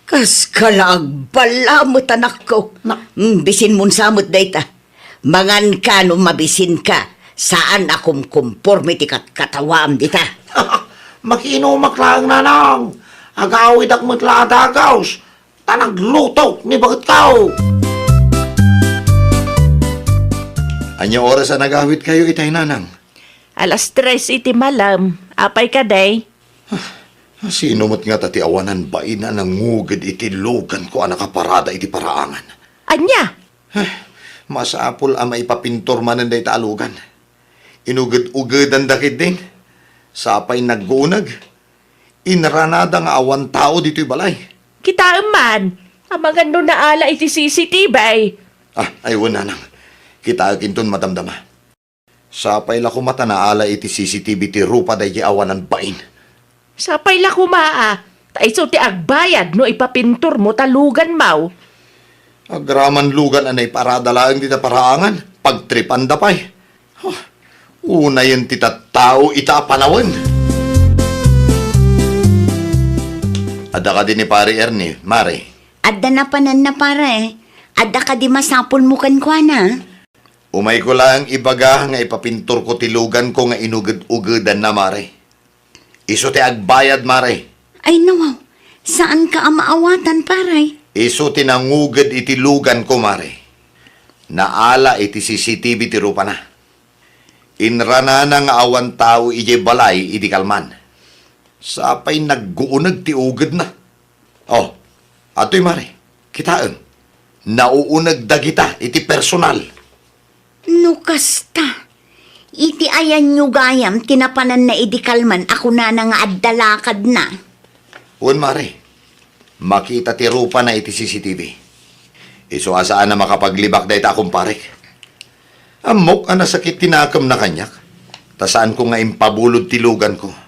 Kaska la agballa met, anakko. Na- Mm, bisinmon sa met dayta. Manganka no mabisinka. Saan a kumkumporme ti katkatawaam dita. Makiinumak laeng, nanang. Agawidak met la a dagaws. Ta nagluto ni baketko. Ania oras a nagawidkayo itay, nanang? Alas tres iti malem. Apay kadi? Ah, sino met ngata ti awanan bain a nanguged iti luganko a nakaparada iti paraangan? Ania? Eh, masapul a maipapintor manen dayta a lugan. Inuged-ugedanda ketdin. Sapay nagguuneg. Inranada nga awan tao ditoy balay. Kitaem man, amangan no naala iti C C T V. Ah, ay, wen, nanang. Kitaek inton madamdama. Sapay la koma ta naala iti C C T V ti rupa daydi awanan bain. Sapay la koma, a, ta isu ti agbayad no ipapintormo ta luganmo. Agraman lugan a naiparada laeng dita paraangan, pagtripanda pay. Huh, unayen ti tattao ita a panawen. Adda kadi ni Pare Ernie, Mare? Adda napananna, Pare. Adda kadi masapulmo kenkuana? Umayko laeng ibaga nga ipapintorko ti luganko nga inuged-ugedanna, Mare. Isu ti agbayad, Mare. Ay, nawaw. Saanka a maawatan, Pare. Isu ti nanguged iti luganko, Mare. Naala iti C C T V ti rupana. Inranana nga awan tao idiay balay idi kalman. Sapay nagguuneg ti ugedna. Oh, adtoy, Mare. Kitaem. Nauuneg dagita iti personal. No kasta, iti ayanyo gayam ti napananna idi kalman a kunana nga adda lakadna? Wen, Mare. Makita ti rupana iti C C T V. Isu a saan a makapaglibak dayta a kumparek. Ammok a nasakit ti nakemna kaniak, ta saanko nga impabulod ti luganko.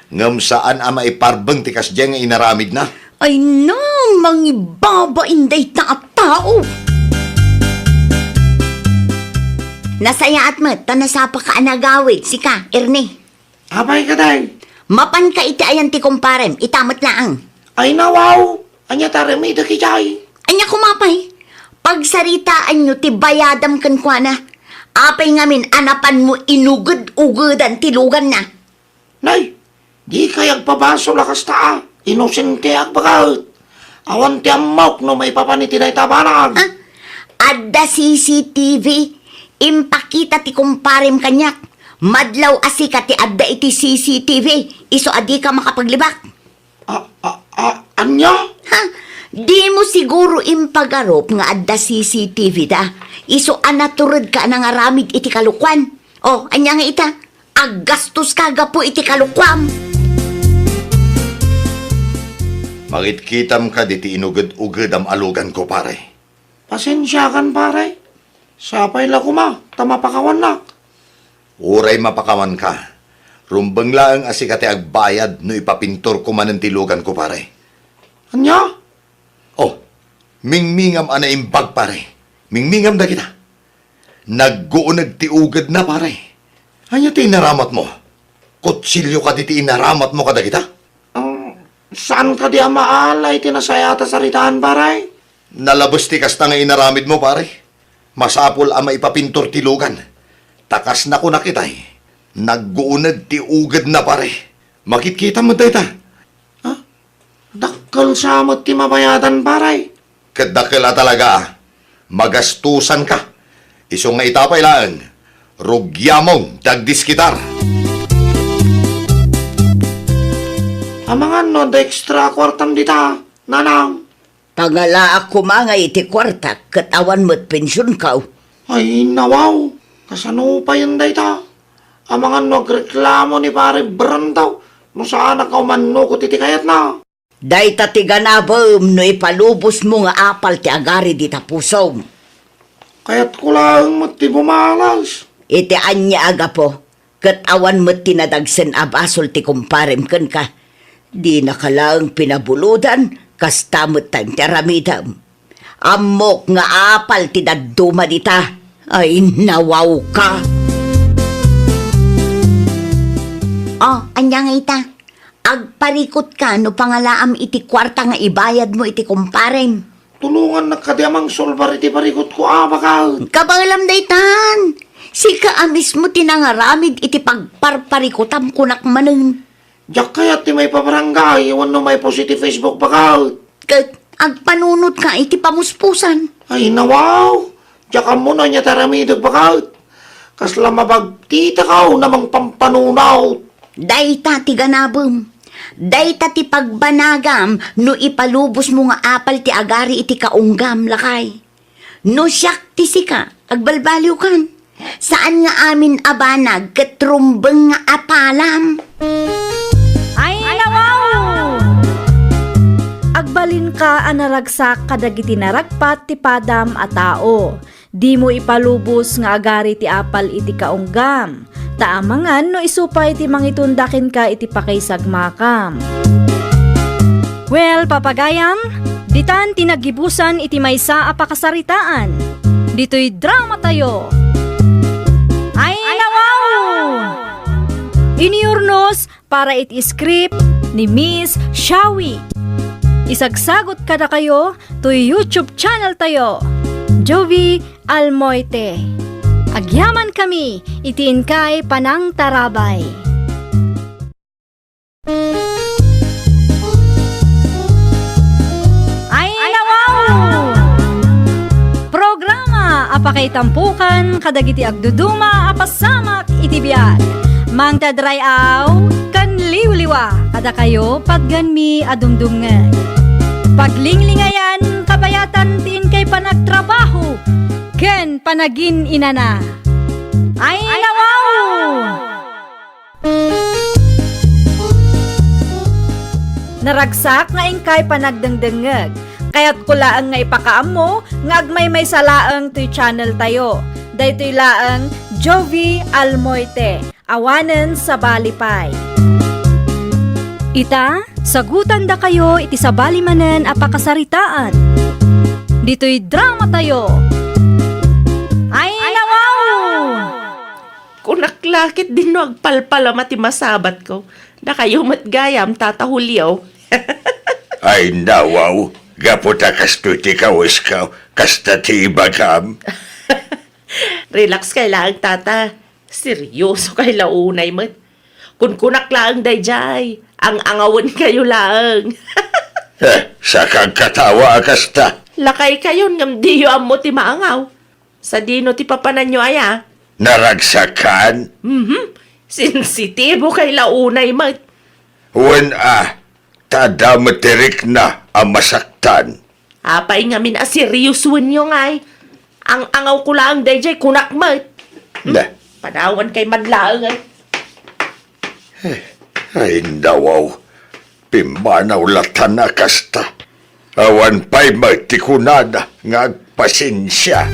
Ngem saan a maiparbeng ti kasdiay nga inaramidna. Ay na, mangibabain dayta a tao! Nasayaat met ta nasapaka a nagawid, sika, Ernie. Apay kadi? Mapanka iti ayan ti kumparem, ita met laeng. Ay, nawaw! Ania ti aramidek idiay? Ania koma pay? Pagsaritaanyo ti bayadam kenkuana. Apay ngamin a napanmo inuged-ugedan ti luganna? Nay, dikay agpabasol a kasta a. Inosente ak baket. Awan ti ammok no maipapan iti dayta a banag. Ha? Adda C C T V. Impakita ti kumparem kaniak. Madlaw a sika ti adda iti C C T V. Isu a dika makapaglibak. A, a, a, ania? Ha? Dimo siguro impagarup nga adda C C T V da. Isu a naturedka a nangaramid iti kalokuan. O, ania nga ita? Aggastoska gapu iti kalokuam. Mangitkitam kadi ti inuged-ugedam a luganko, pare. Pasensiakan, pare. Sapay la koma ta mapakawannak. Uray mapakawanka, rumbeng laeng a sika ti agbayad no ipapintorko manen ti luganko, pare. Ania? Oh, mingmingam a naimbag, pare. Mingmingam dagita. Nagguuneg ti ugedna, pare. Ania ti inaramatmo? Kutsilio kadi ti inaramatmo kadagita? Ah, saan kadi a maala iti nasayaat a saritaan, pare? Nalabes ti kasta nga inaramidmo, pare. Masapul a maipapintor ti lugan. Ta kas nakunak itay, nagguuneg ti ugedna, pare. Makitkitam met dayta. Ha? Dakkel sa met ti mabayadan, pare. Ket dakkel a talaga, a. Magastusanka. Isu nga ita pay laeng, rugiamon ti agdiskitar. Amangan no adda extra a kuartam dita, nanang. Pangalaak koma nga iti kuartak ket awan met pensionkaw. Ay, nawaw. Kasano payen dayta? Amangan no agreklamo ni Pare Brantaw no saanak a umannukot iti kayatna. Dayta ti ganabem no ipalubosmo nga apal ti agari dita pusom. Kayatko laeng met ti bumalas. Iti ania a gapu, ket awan met ti nadagsen a basol ti kumparem kenka. Dinaka laeng pinabulodan, kasta met ti aramidem. Ammok nga apal ti dadduma dita. Ay, nawawka. Oh, ania nga ita? Agparikotka no pangalaam iti kuarta nga ibayadmo iti kumparem. Tulongannak kadi a mangsolbar iti parikotko a, baket. Kabaelam daytan. Sika a mismo ti nangaramid iti pagparparikotam kunak manen. Diak kayat ti maipabarangay wenno maipost iti Facebook, baket. Ket agpanunotka iti pamuspusan. Ay, nawaw. Diak ammo no ania ti aramidek, baket. Kasla mabagtitakaw a mangpampanunot. Dayta ti ganabem. Dayta ti pagbanagam no ipalubosmo nga apal ti agari iti kaunggam, lakay. No siak ti sika, agbalbaliwkan. Saan nga amin a banag ket rumbeng nga apalam. Ay, nawaw! Agbalinka a naragsak kadagiti naragpat ti padam a tao. Dimo ipalubos nga agari ti apal iti kaunggam, ta amangan no isu pay ti mangitunda kenka iti pakaisagmakam. Well, papagayam, ditan ti naggibusan iti maysa a pakasaritaan. Ditoy dramatayo. Ay, nawaw! Iniurnos para iti script ni Miss Shawi. Isagsagot kadakayo toy YouTube channel tayo, Jovie Almoite. Agyaman kami iti inkay panangtarabay. Ay, nawaw! Programa a pakaitampokan kadagiti agduduma a pasamak iti biag. Mangted ray-aw ken liwliwa kadakayo patgenmi a dumdumngeg. Paglinglingayan, kabayatan ti inkay panagtrabaho ken panagin-inana. Ay, nawaw! Naragsak nga inkay panagdengdengngeg. Kayatko laeng nga ipakaammo nga agmaymaysa laeng toy channel tayo. Daytoy laeng Jovie Almoite, awanen sabali pay. Ita, sagutandakayo iti sabali manen a pakasaritaan. Ditoy dramatayo. Ay, nawaw! Kunak la ket dinno agpalpalama ti masabatko. Dakayo met gayam, Tata Julio. Ay, nawaw, gapu ta kastoy ti kawesko, kasta ti ibagam. Relax kay laeng, Tata. Serioso kay la unay met. Kunkunak laeng daydiay, ang-angawen kayo laeng. Eh, sakagkatawa a kasta. Lakay kayon ngem diyo ammo ti maangaw. Sadino ti papananyo aya? Naragsakan? Mhm. Sensitibo kay la unay met. Wen a, ta adda met ti rikna a masaktan. Apay ngamin a seriosoenyo ngay? Ang-angawko laeng daydiay, kunak met. Hmm? Ne. Padawan kay madlaeng ay. Eh, ay, nawaw. Pimmanaw latan a kasta. Awan pay met ti kunana nga agpasensia.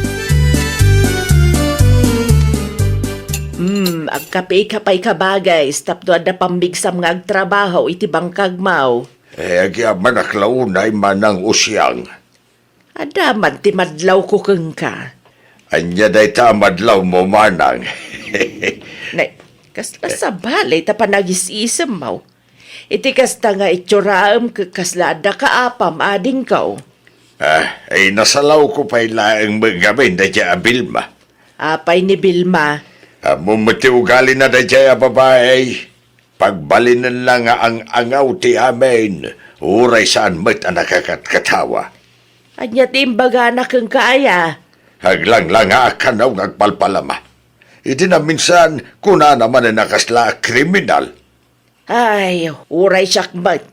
Hmm, agkape ka pay ka bagay, tapno adda pammigsam nga agtrabaho iti bangkagmaw. Eh, agyamanak la unay, Manang Usiang. Adda man ti madlawko kenka. Ania dayta a madlawmo, Manang? Nay, kasla sabali ta panagis-isemmo. Iti kasta nga itsura'em ket kasla adda kaapam, adingko. Ah, ay nasalawko pay laeng met ngamin daydiay a Vilma. Apay ni Vilma? Ammom met ti ugalina daydiay a babai. Pagbalinenna nga ang-angaw ti amin, uray saan met a nakakatkatawa. Ania ti imbagana kenka aya? Aglanglanga a kano nga agpalpalama. Idi naminsan, kunana manen a kasla a kriminal. Ay, uray siak met.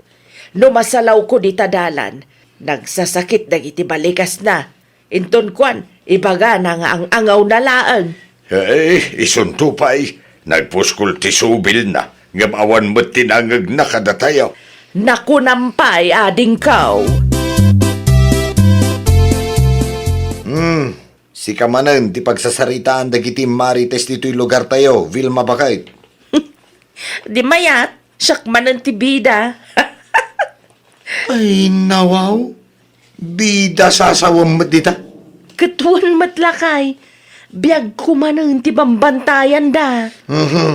No masalawko dita dalan, nagsasakit dagiti balikasna. Inton kuan, ibagana nga ang-angawna laeng. Ay, isunto pay, nagpuskol ti subilna, ngem awan met ti nangngegna kadatayo. Nakunam pay, adingko. Hmm, sika manen ti pagsasaritaan dagiti marites ditoy lugartayo, Vilma baket. Di mayat, siak manen ti bida. Ay, nawaw. Bida sasawem met dita. Ket wen met lakay, biagko manen ti bambantayanda. Mhm.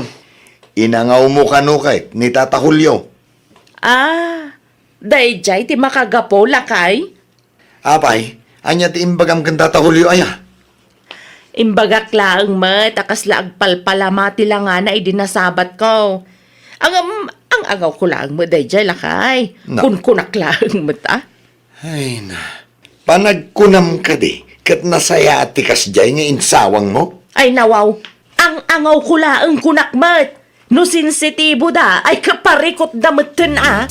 Inangawmo kano ket ni Tata Julio? Ah, daydiay ti makagapu, lakay? Apay, ania ti imbagam ken Tata Julio aya? Imbagak laeng met a kasla agpalpalama ti langana idi nasabatko. Ngem, ang-angawko laeng met daydiay, lakay. Na- Kunkunak laeng met, a. Ay na. Panagkunam kadi, ket nasayaat ti kasdiay nga insawangmo? Ay, nawaw. Ang-angawko laeng kunak met. No sensitibo da, ay kaparikot da metten, a.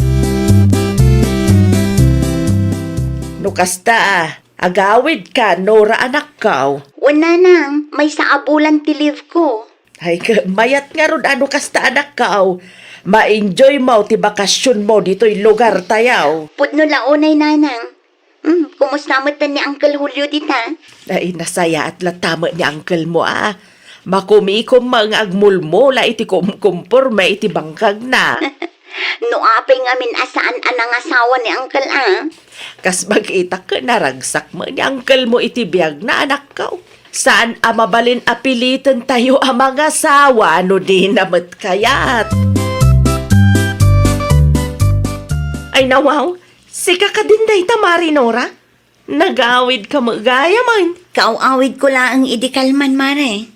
No kasta, a, agawid ka, Nora, anakko. Wen, nanang, maysa a bulan ti leave ko. Ay, ka-, mayat ngarud a no kasta, anakko. Ma-enjoy mo ti bakasionmo ditoy lugartayo. Pudno la unay, nanang. Hmm, kumusta met ni Uncle Julio dita? Ay, nasayaat latta met ni uncle mo, a. Makumikom nga agmulmula iti kumkumporme iti bangkagna. No apay ngamin a saan a nangasawa ni uncle, a? Kas makita ket naragsak met ni uncle mo iti biagna, anakko. Saan a mabalin a pilitentayo a mangasawa no dina met kayat. Ay, nawaw, sika kadin dayta, Mare Nora? Nagawid ka met gayam. Kaaw-awidko laeng idi kalman, Mare.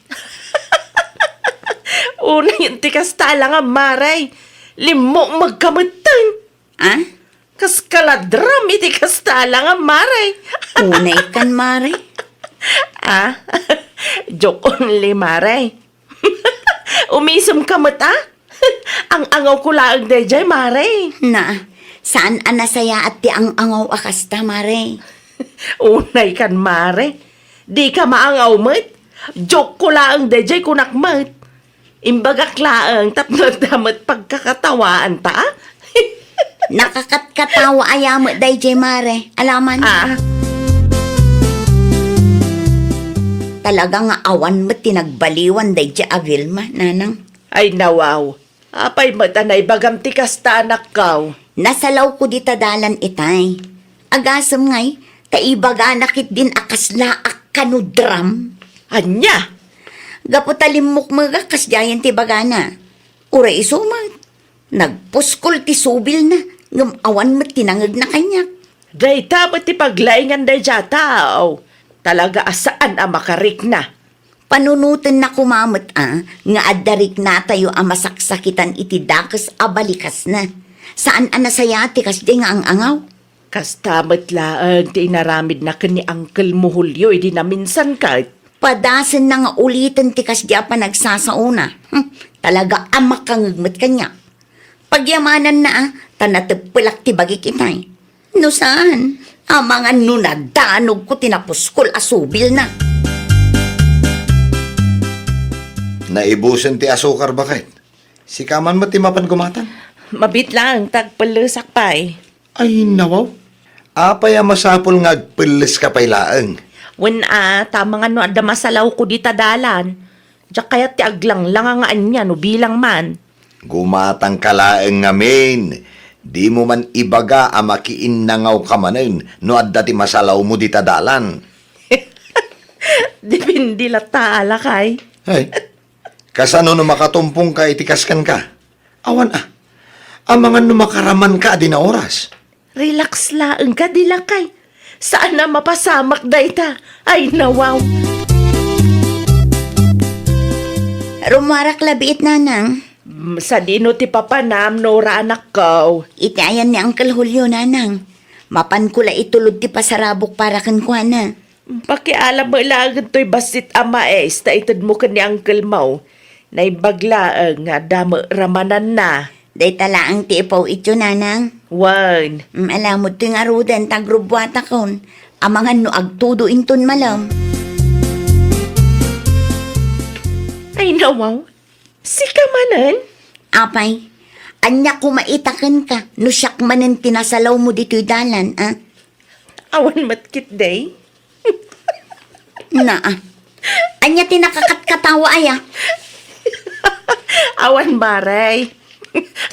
Unayen ti kasta a langam, Mare. Limmukmeg ka metten. A? Kas kaladram iti kasta a langam, Mare. Unay kan, Mare. A? Joke only, Mare. Umisem ka met, a? Ang-angawko laeng daydiay, Mare. Na, saan a nasayaat ti ang-angaw a kasta, Mare. Unay kan, Mare. Dika maangaw met. Joke ko laeng daydiay, kunak met. Imbagak laeng tapno adda met pagkakatawaanta, a? Nakakatkatawa aya met daydiay, Mare. Alaman. A. Talaga nga awan met ti nagbaliwan daydiay a Vilma, nanang. Ay, nawaw. Apay met a naibagam ti kasta, anakko? Nasalawko dita dalan itay. Agasem ngay, ta ibagana ketdin a kasla a kanudram. Ania? Gapu ta limmukmegak kasdiayen ti bagana. Uray isu met, nagpuskol ti subilna, ngem awan met ti nangngegna kaniak. Dayta met ti paglaingan daydiay a tao. Talaga a saan a makarikna. Panunotenna koma met, a, nga adda riknatayo a masaksakitan iti dakes a balikasna. Saan a nasayaat ti kasdiay nga ang-angaw. Kasta met laeng ti inaramidna ken ni Uncle mo Julio idi naminsan ket. Padasenna nga uliten ti kasdiay a panagsasaona. Hmm, talaga a makangngeg met kaniak. Pagyamananna, a, ta nateppelak ti bagik itay. No saan, amangan no nadanogko ti napuskol a subilna. Naibusen ti asukar, baket. Sika man met ti mapan gumatang? Mabiit laeng ta agpellesak pay. Ay, nawaw. Apay a masapul nga agpelleska pay laeng? Wen a, ta amangan no adda masalawko dita dalan. Diak kayat ti aglanglanga nga ania no bilang man. Gumatangka laeng ngamin. Dimo man ibaga a makiinnangawka manen no adda ti masalawmo dita dalan. Depende latta, a, lakay. Ay, kasano no makatumpongka iti kaskenka? Awan a. Amangan no makaramanka a di naoras. Relax laeng kadi, lakay. Saan a mapasamak dayta. Ay, nawaw. Rummuarak la biit, nanang. Mm, sadino ti papanam, Nora, anakko? Iti ayan ni Uncle Julio, nanang. Mapanko la itulod ti pasarabok para kenkuana. Pakialam met laeng toy bassit a mais ta itedmo ken ni uncle mo. Naimbag laeng nga adda met ramananna. Dayta laeng ti ipaw-ityo, nanang. Wen. Mm, alamod ti ngaruden ta agrubbuatakon. Amangan no agtudo inton malem. Ay, nawaw. Sika manen? Apay, ania koma ita kenka no siak manen ti nasalawmo ditoy dalan, a? Awan met ketdi. Naa. Ania ti nakakatkatawa aya? Awan, Mare.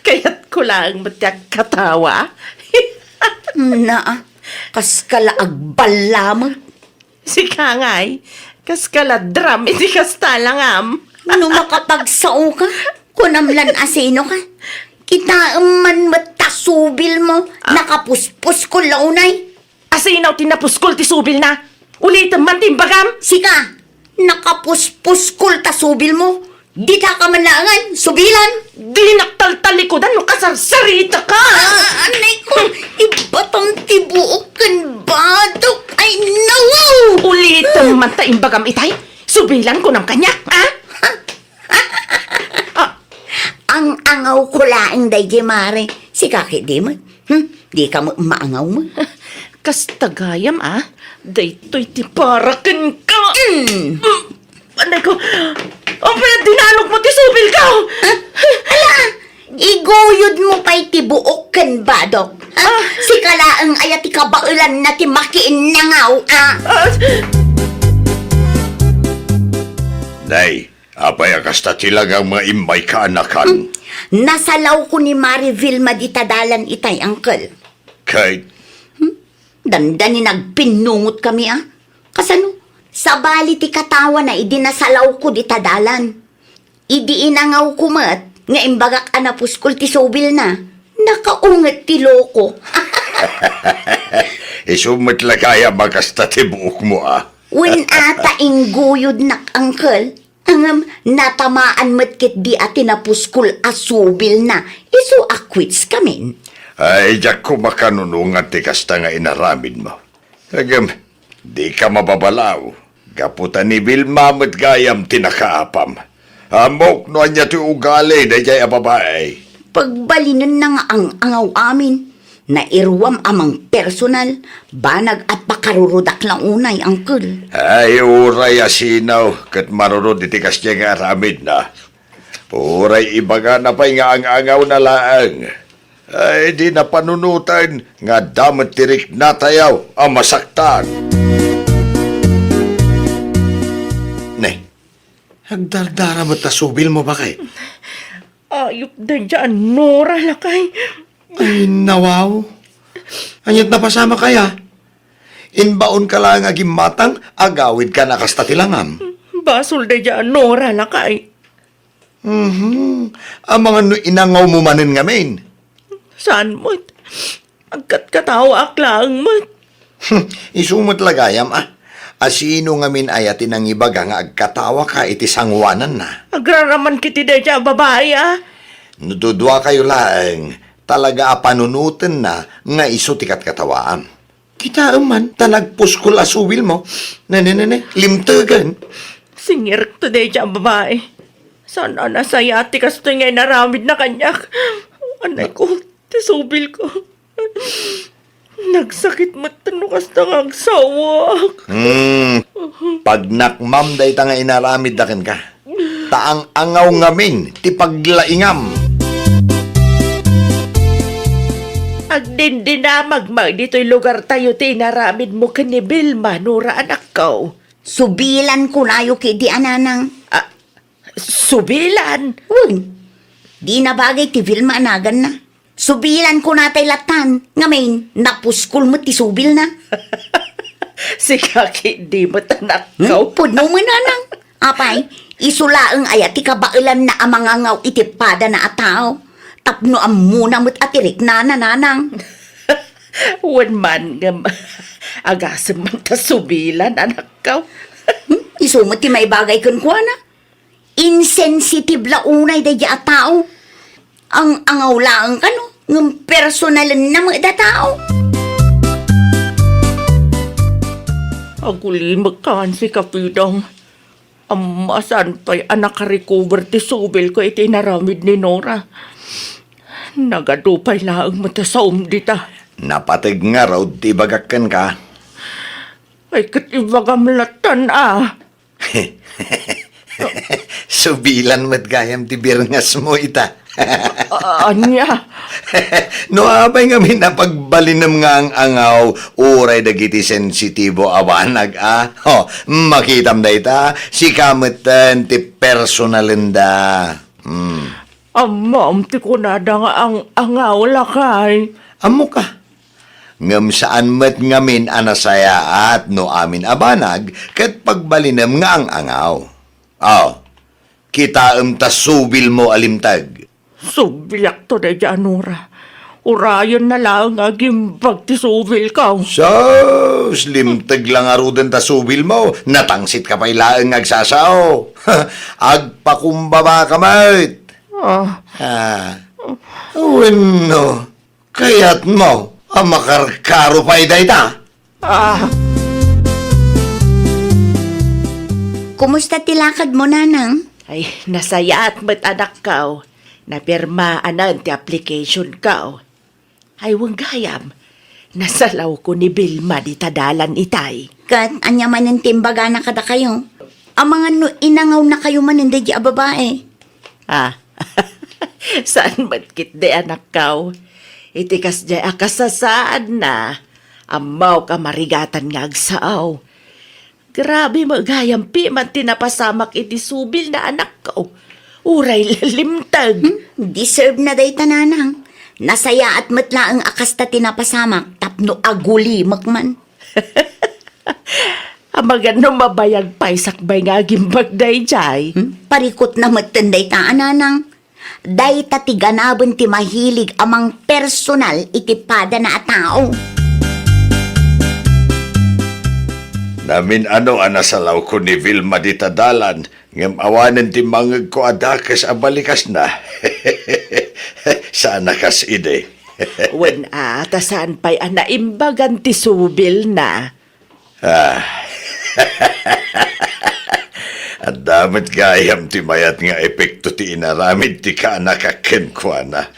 Kayatko laeng met ti agkatawa. Naa. Kaska la agballamag. Sika ngay, kaska la drum iti kasta langam. No makapagsaoka, kunam lan a sinoka. Kitaem man met ta subilmo, Ah. nakapuspuskol la unay. Asino ti napuskol ti subilna? Ulitem man ti imbagam. Sika, nakapuspuskol ta subilmo. Dita ka man laengen, subilan. Dinak taltalikudan no kasarsaritaka. Ah, anay ko, ibatam ti buok ken badok. Ay, nawaw! Ulitem man ta imbagam itay. Subilan kunam kaniak, a? Ah. Ang-angaw ko laeng daydi, Mare. Sika ketdi met. Hmm? Dika met maangaw met. Kasta gayam, a? Daytoy ti para kenka. Mm. Mm. Anay ko, apay a dinalogmo ti subilko? Ah, ala, iguyodmo pay ti buok ken badok. Ah, Ah. sika laeng aya ti kabaelanna ti makiinnangaw, a? Ah. Nay, apay a kasta ti langam nga immay kaanakan? Hmm, nasalawko ni Mare Vilma dita dalan itay, uncle. Kay? Hmm? Dandani nagpinnungot kami, a? Kasano? Sabali ti katawana idi nasalawko dita dalan. Idi inangawko met nga imbagak a napuskol ti subilna, nakaunget ti loko. Isu met la gayam a kasta ti buokmo, a? Wen a ta ingguyodnak, uncle. Ngem natamaan met ketdi a ti napuskol a subilna, isu a quits kamin. Ay, diak koma kanunongan ti kasta nga inaramidmo. Ngem, dika mababalaw, gapu ta ni Vilma met gayam ti nakaapam. Ammok no ania ti ugali daydiay a babai. Pagbalinenna nga ang-angaw amin. Nairuam a mangpersonal, banag a pakarurudak la unay, uncle. Ay, uray a sino ket marurod iti kasdiay nga aramidna. Uray ibagana pay nga ang-angawna laeng. Ay, dina panunoten nga adda met ti riknatayo a masaktan. Ne, agdardara met ta subilmo, baket? Ayup daydiay a Nora, lakay. Ay, nawaw. Ania't napasamak aya? Imbaonka laeng a gimmatang, agawidka a kasta ti langam. Basol daydiay a Nora, lakay. Mhm. Amangan no inangawmo manen ngamin. Saan met? Agkatkatawaak laeng met. Isu met la gayam, a. A sino ngamin aya ti nangibaga nga agkatawaka iti sangoananna? Agraraman ketdi daydiay a babai, a. No duduakayo laeng, talaga a panunotenna nga isu ti katkatawaam. Kitaem man, ta nagpuskol a subilmo. Ne, ne, ne, ne, limtegen. Singirek to daydiay a babai. Saan a nasayaat ti kastoy nga inaramidna kaniak. Anay ko, ti subilko. Nagsakit met no kasta nga agsawak. Hmm. Pagnakmam dayta nga inaramidda kenka. Ta ang-angaw ngamin ti paglaingam. Agdindinamag met ditoy lugartayo ti inaramidmo ken ni Vilma, Nora, anakko. Subilan kunayo ketdi a nanang. Ah, subilan? Wen. Dina bagay ti Vilma a naganna. Subilan kunatay lattan, ngamin, napuskol met ti subilna. Sika ketdi met, anakko. Hmm? Pudno met, nanang. Apay, isu laeng aya ti kabaelanna a mangangaw iti padana a tao. Tapno ammona met a ti riknana, nanang. Wen man ngem, agasem man ta subilan, anakko. Hmm? Isu met ti maibagay kenkuana. Insensitive la unay daydi a tao. Ang-angaw laeng kano, ngem personalenna met a tao. Agulimek kan si Kapidong. Amma, saan pay a nakarecover ti subilko iti inaramid ni Nora. Nagadu pay laeng met a saom dita. Napateg ngarud ti ibagak kenka. Ay, ket ibagam lattan a. Subilan met gayam ti birngasmo ita. A-, ania? No apay ngamin a pagbalinem nga ang-angaw, uray dagiti sensitibo a banag a. Ho, makitam dayta, sika metten ti personalenda. Hmm. Ammom ti kunada nga ang-angaw, lakay. Ammoka. Ngem saan met ngamin a nasayaat no amin a banag ket pagbalinem nga ang-angaw. Aw, kitaem ta subilmo a limteg. Subliakto daydi a Nora. Urayenna laeng nga agimbag ti subilko. Sus, limteg la ngaruden ta subilmo. Natangsitka pay laeng nga agsasao. Agpakumbabaka met. Ah. Ah. Wenno, kayatmo a makarkaro pay dayta? Ah. Kumusta ti lakadmo, nanang? Ay, nasayaat met, anakko. Napirmaanan ti applicationko. Ay, wen gayam, nasalawko ni Vilma dita dalan itay. Ket ania manen ti imbagana kadakayo? Amangan no inangawnakayo manen daydi a babae. Ah, saan met ketdi, anakko. Iti kasdiay a kasasaadna, ammok a marigatan nga agsao. Grabe met gayam piman ti napasamak iti subilna, anakko. Uray la limteg. Hmm, deserve na dayta, nanang. Nasayaat met laeng a kasta ti napasamak tapno agulimek man. Amangan no mabayag pay sakbay nga agimbag daydiay. Hmm? Parikutna metten dayta a nanang. Dayta ti ganaben ti mahilig a mangpersonal iti padana a tao. Namin-ano a nasalawko ni Vilma dita dalan, ngem awanen ti mangngegko a dakes a balikasna. Saan a kas idi. Wen a, ta saan pay a naimbagan ti subilna. Ah. Adda met gayam ti mayat nga epekto ti inaramid ti kaanakak kenkuana.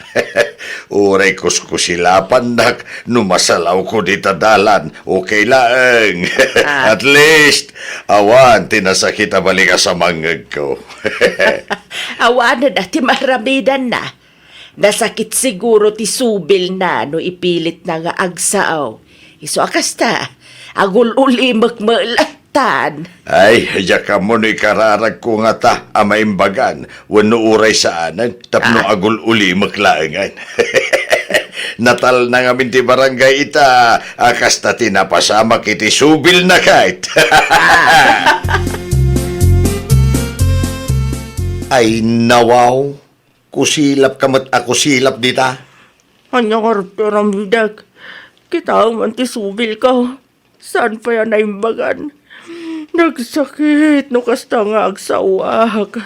Uray kuskusilapannak no masalawko dita dalan, okay laeng. Ah. At least, awan ti nasakit a balikas a mangngegko. Awanen a ti maaramidanna. Nasakit siguro ti subilna no ipilitna nga agsao. Isu a kasta, agul-ulimek met lattan. Ay, diak ammo no ikararagko ngata a maimbagan wenno uray saanen tapno Ah. agul-ulimek laengen. Natalna ngamin ti barangay ita a kasta ti napasamak iti subilna ket. Ah. Ay, nawaw. Kusilapka met a kusilap dita. Ania ngarud ti aramidek? Kitaem man ti subilko. Saan pay a naimbagan? Nagsakit no kasta nga agsaoak.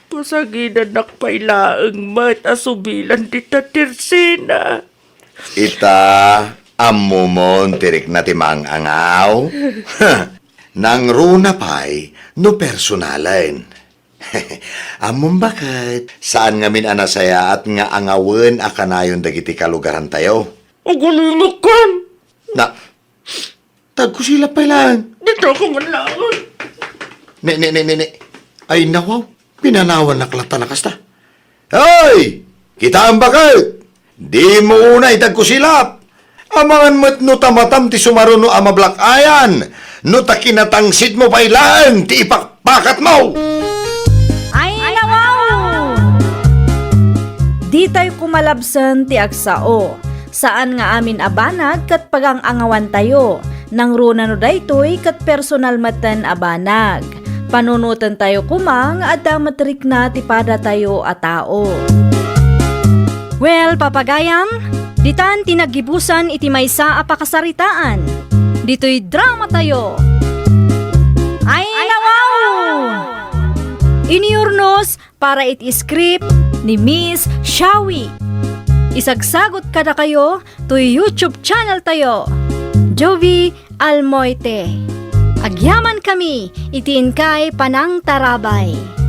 Pasagidannak pay laeng met a subilan dita ti Tersina. Ita, ammomon ti rikna ti maang-angaw? Nangruna pay no personalen. Ammom baket, saan ngamin a nasayaat nga angawen a kanayon dagiti kalugarantayo. Agalimek kan! Na, tagkusilap pay laeng. Dita ka man laeng. Ne, ne, ne, ne, ne. Ay, nawaw. Pinanawannak latta na kasta. Hoy! Kitaem baket! Dimo unay tagkusilap! Amangan met no ta matam ti sumaruno a mablak-ayan, no ta kinatangsitmo pay laeng ti ipakpakatmo! Ay, nawaw! Ditay kumalabsen ti agsao. Saan nga amin a banag ket pagang-angawantayo. Nangruna no daytoy ket personal metten a banag. Panunotentayo koma nga adda met rikna ti padatayo a tao. Well, papagayam, Ditan ti naggibusan iti maysa a pakasaritaan. Ditoy dramatayo. Ay, nawaw! Iniurnos para iti script ni Miss Shawi. Isagsagut kadakayo toy YouTube channel tayo, Jovie Almoite. Agyaman kami iti inkay panangtarabay.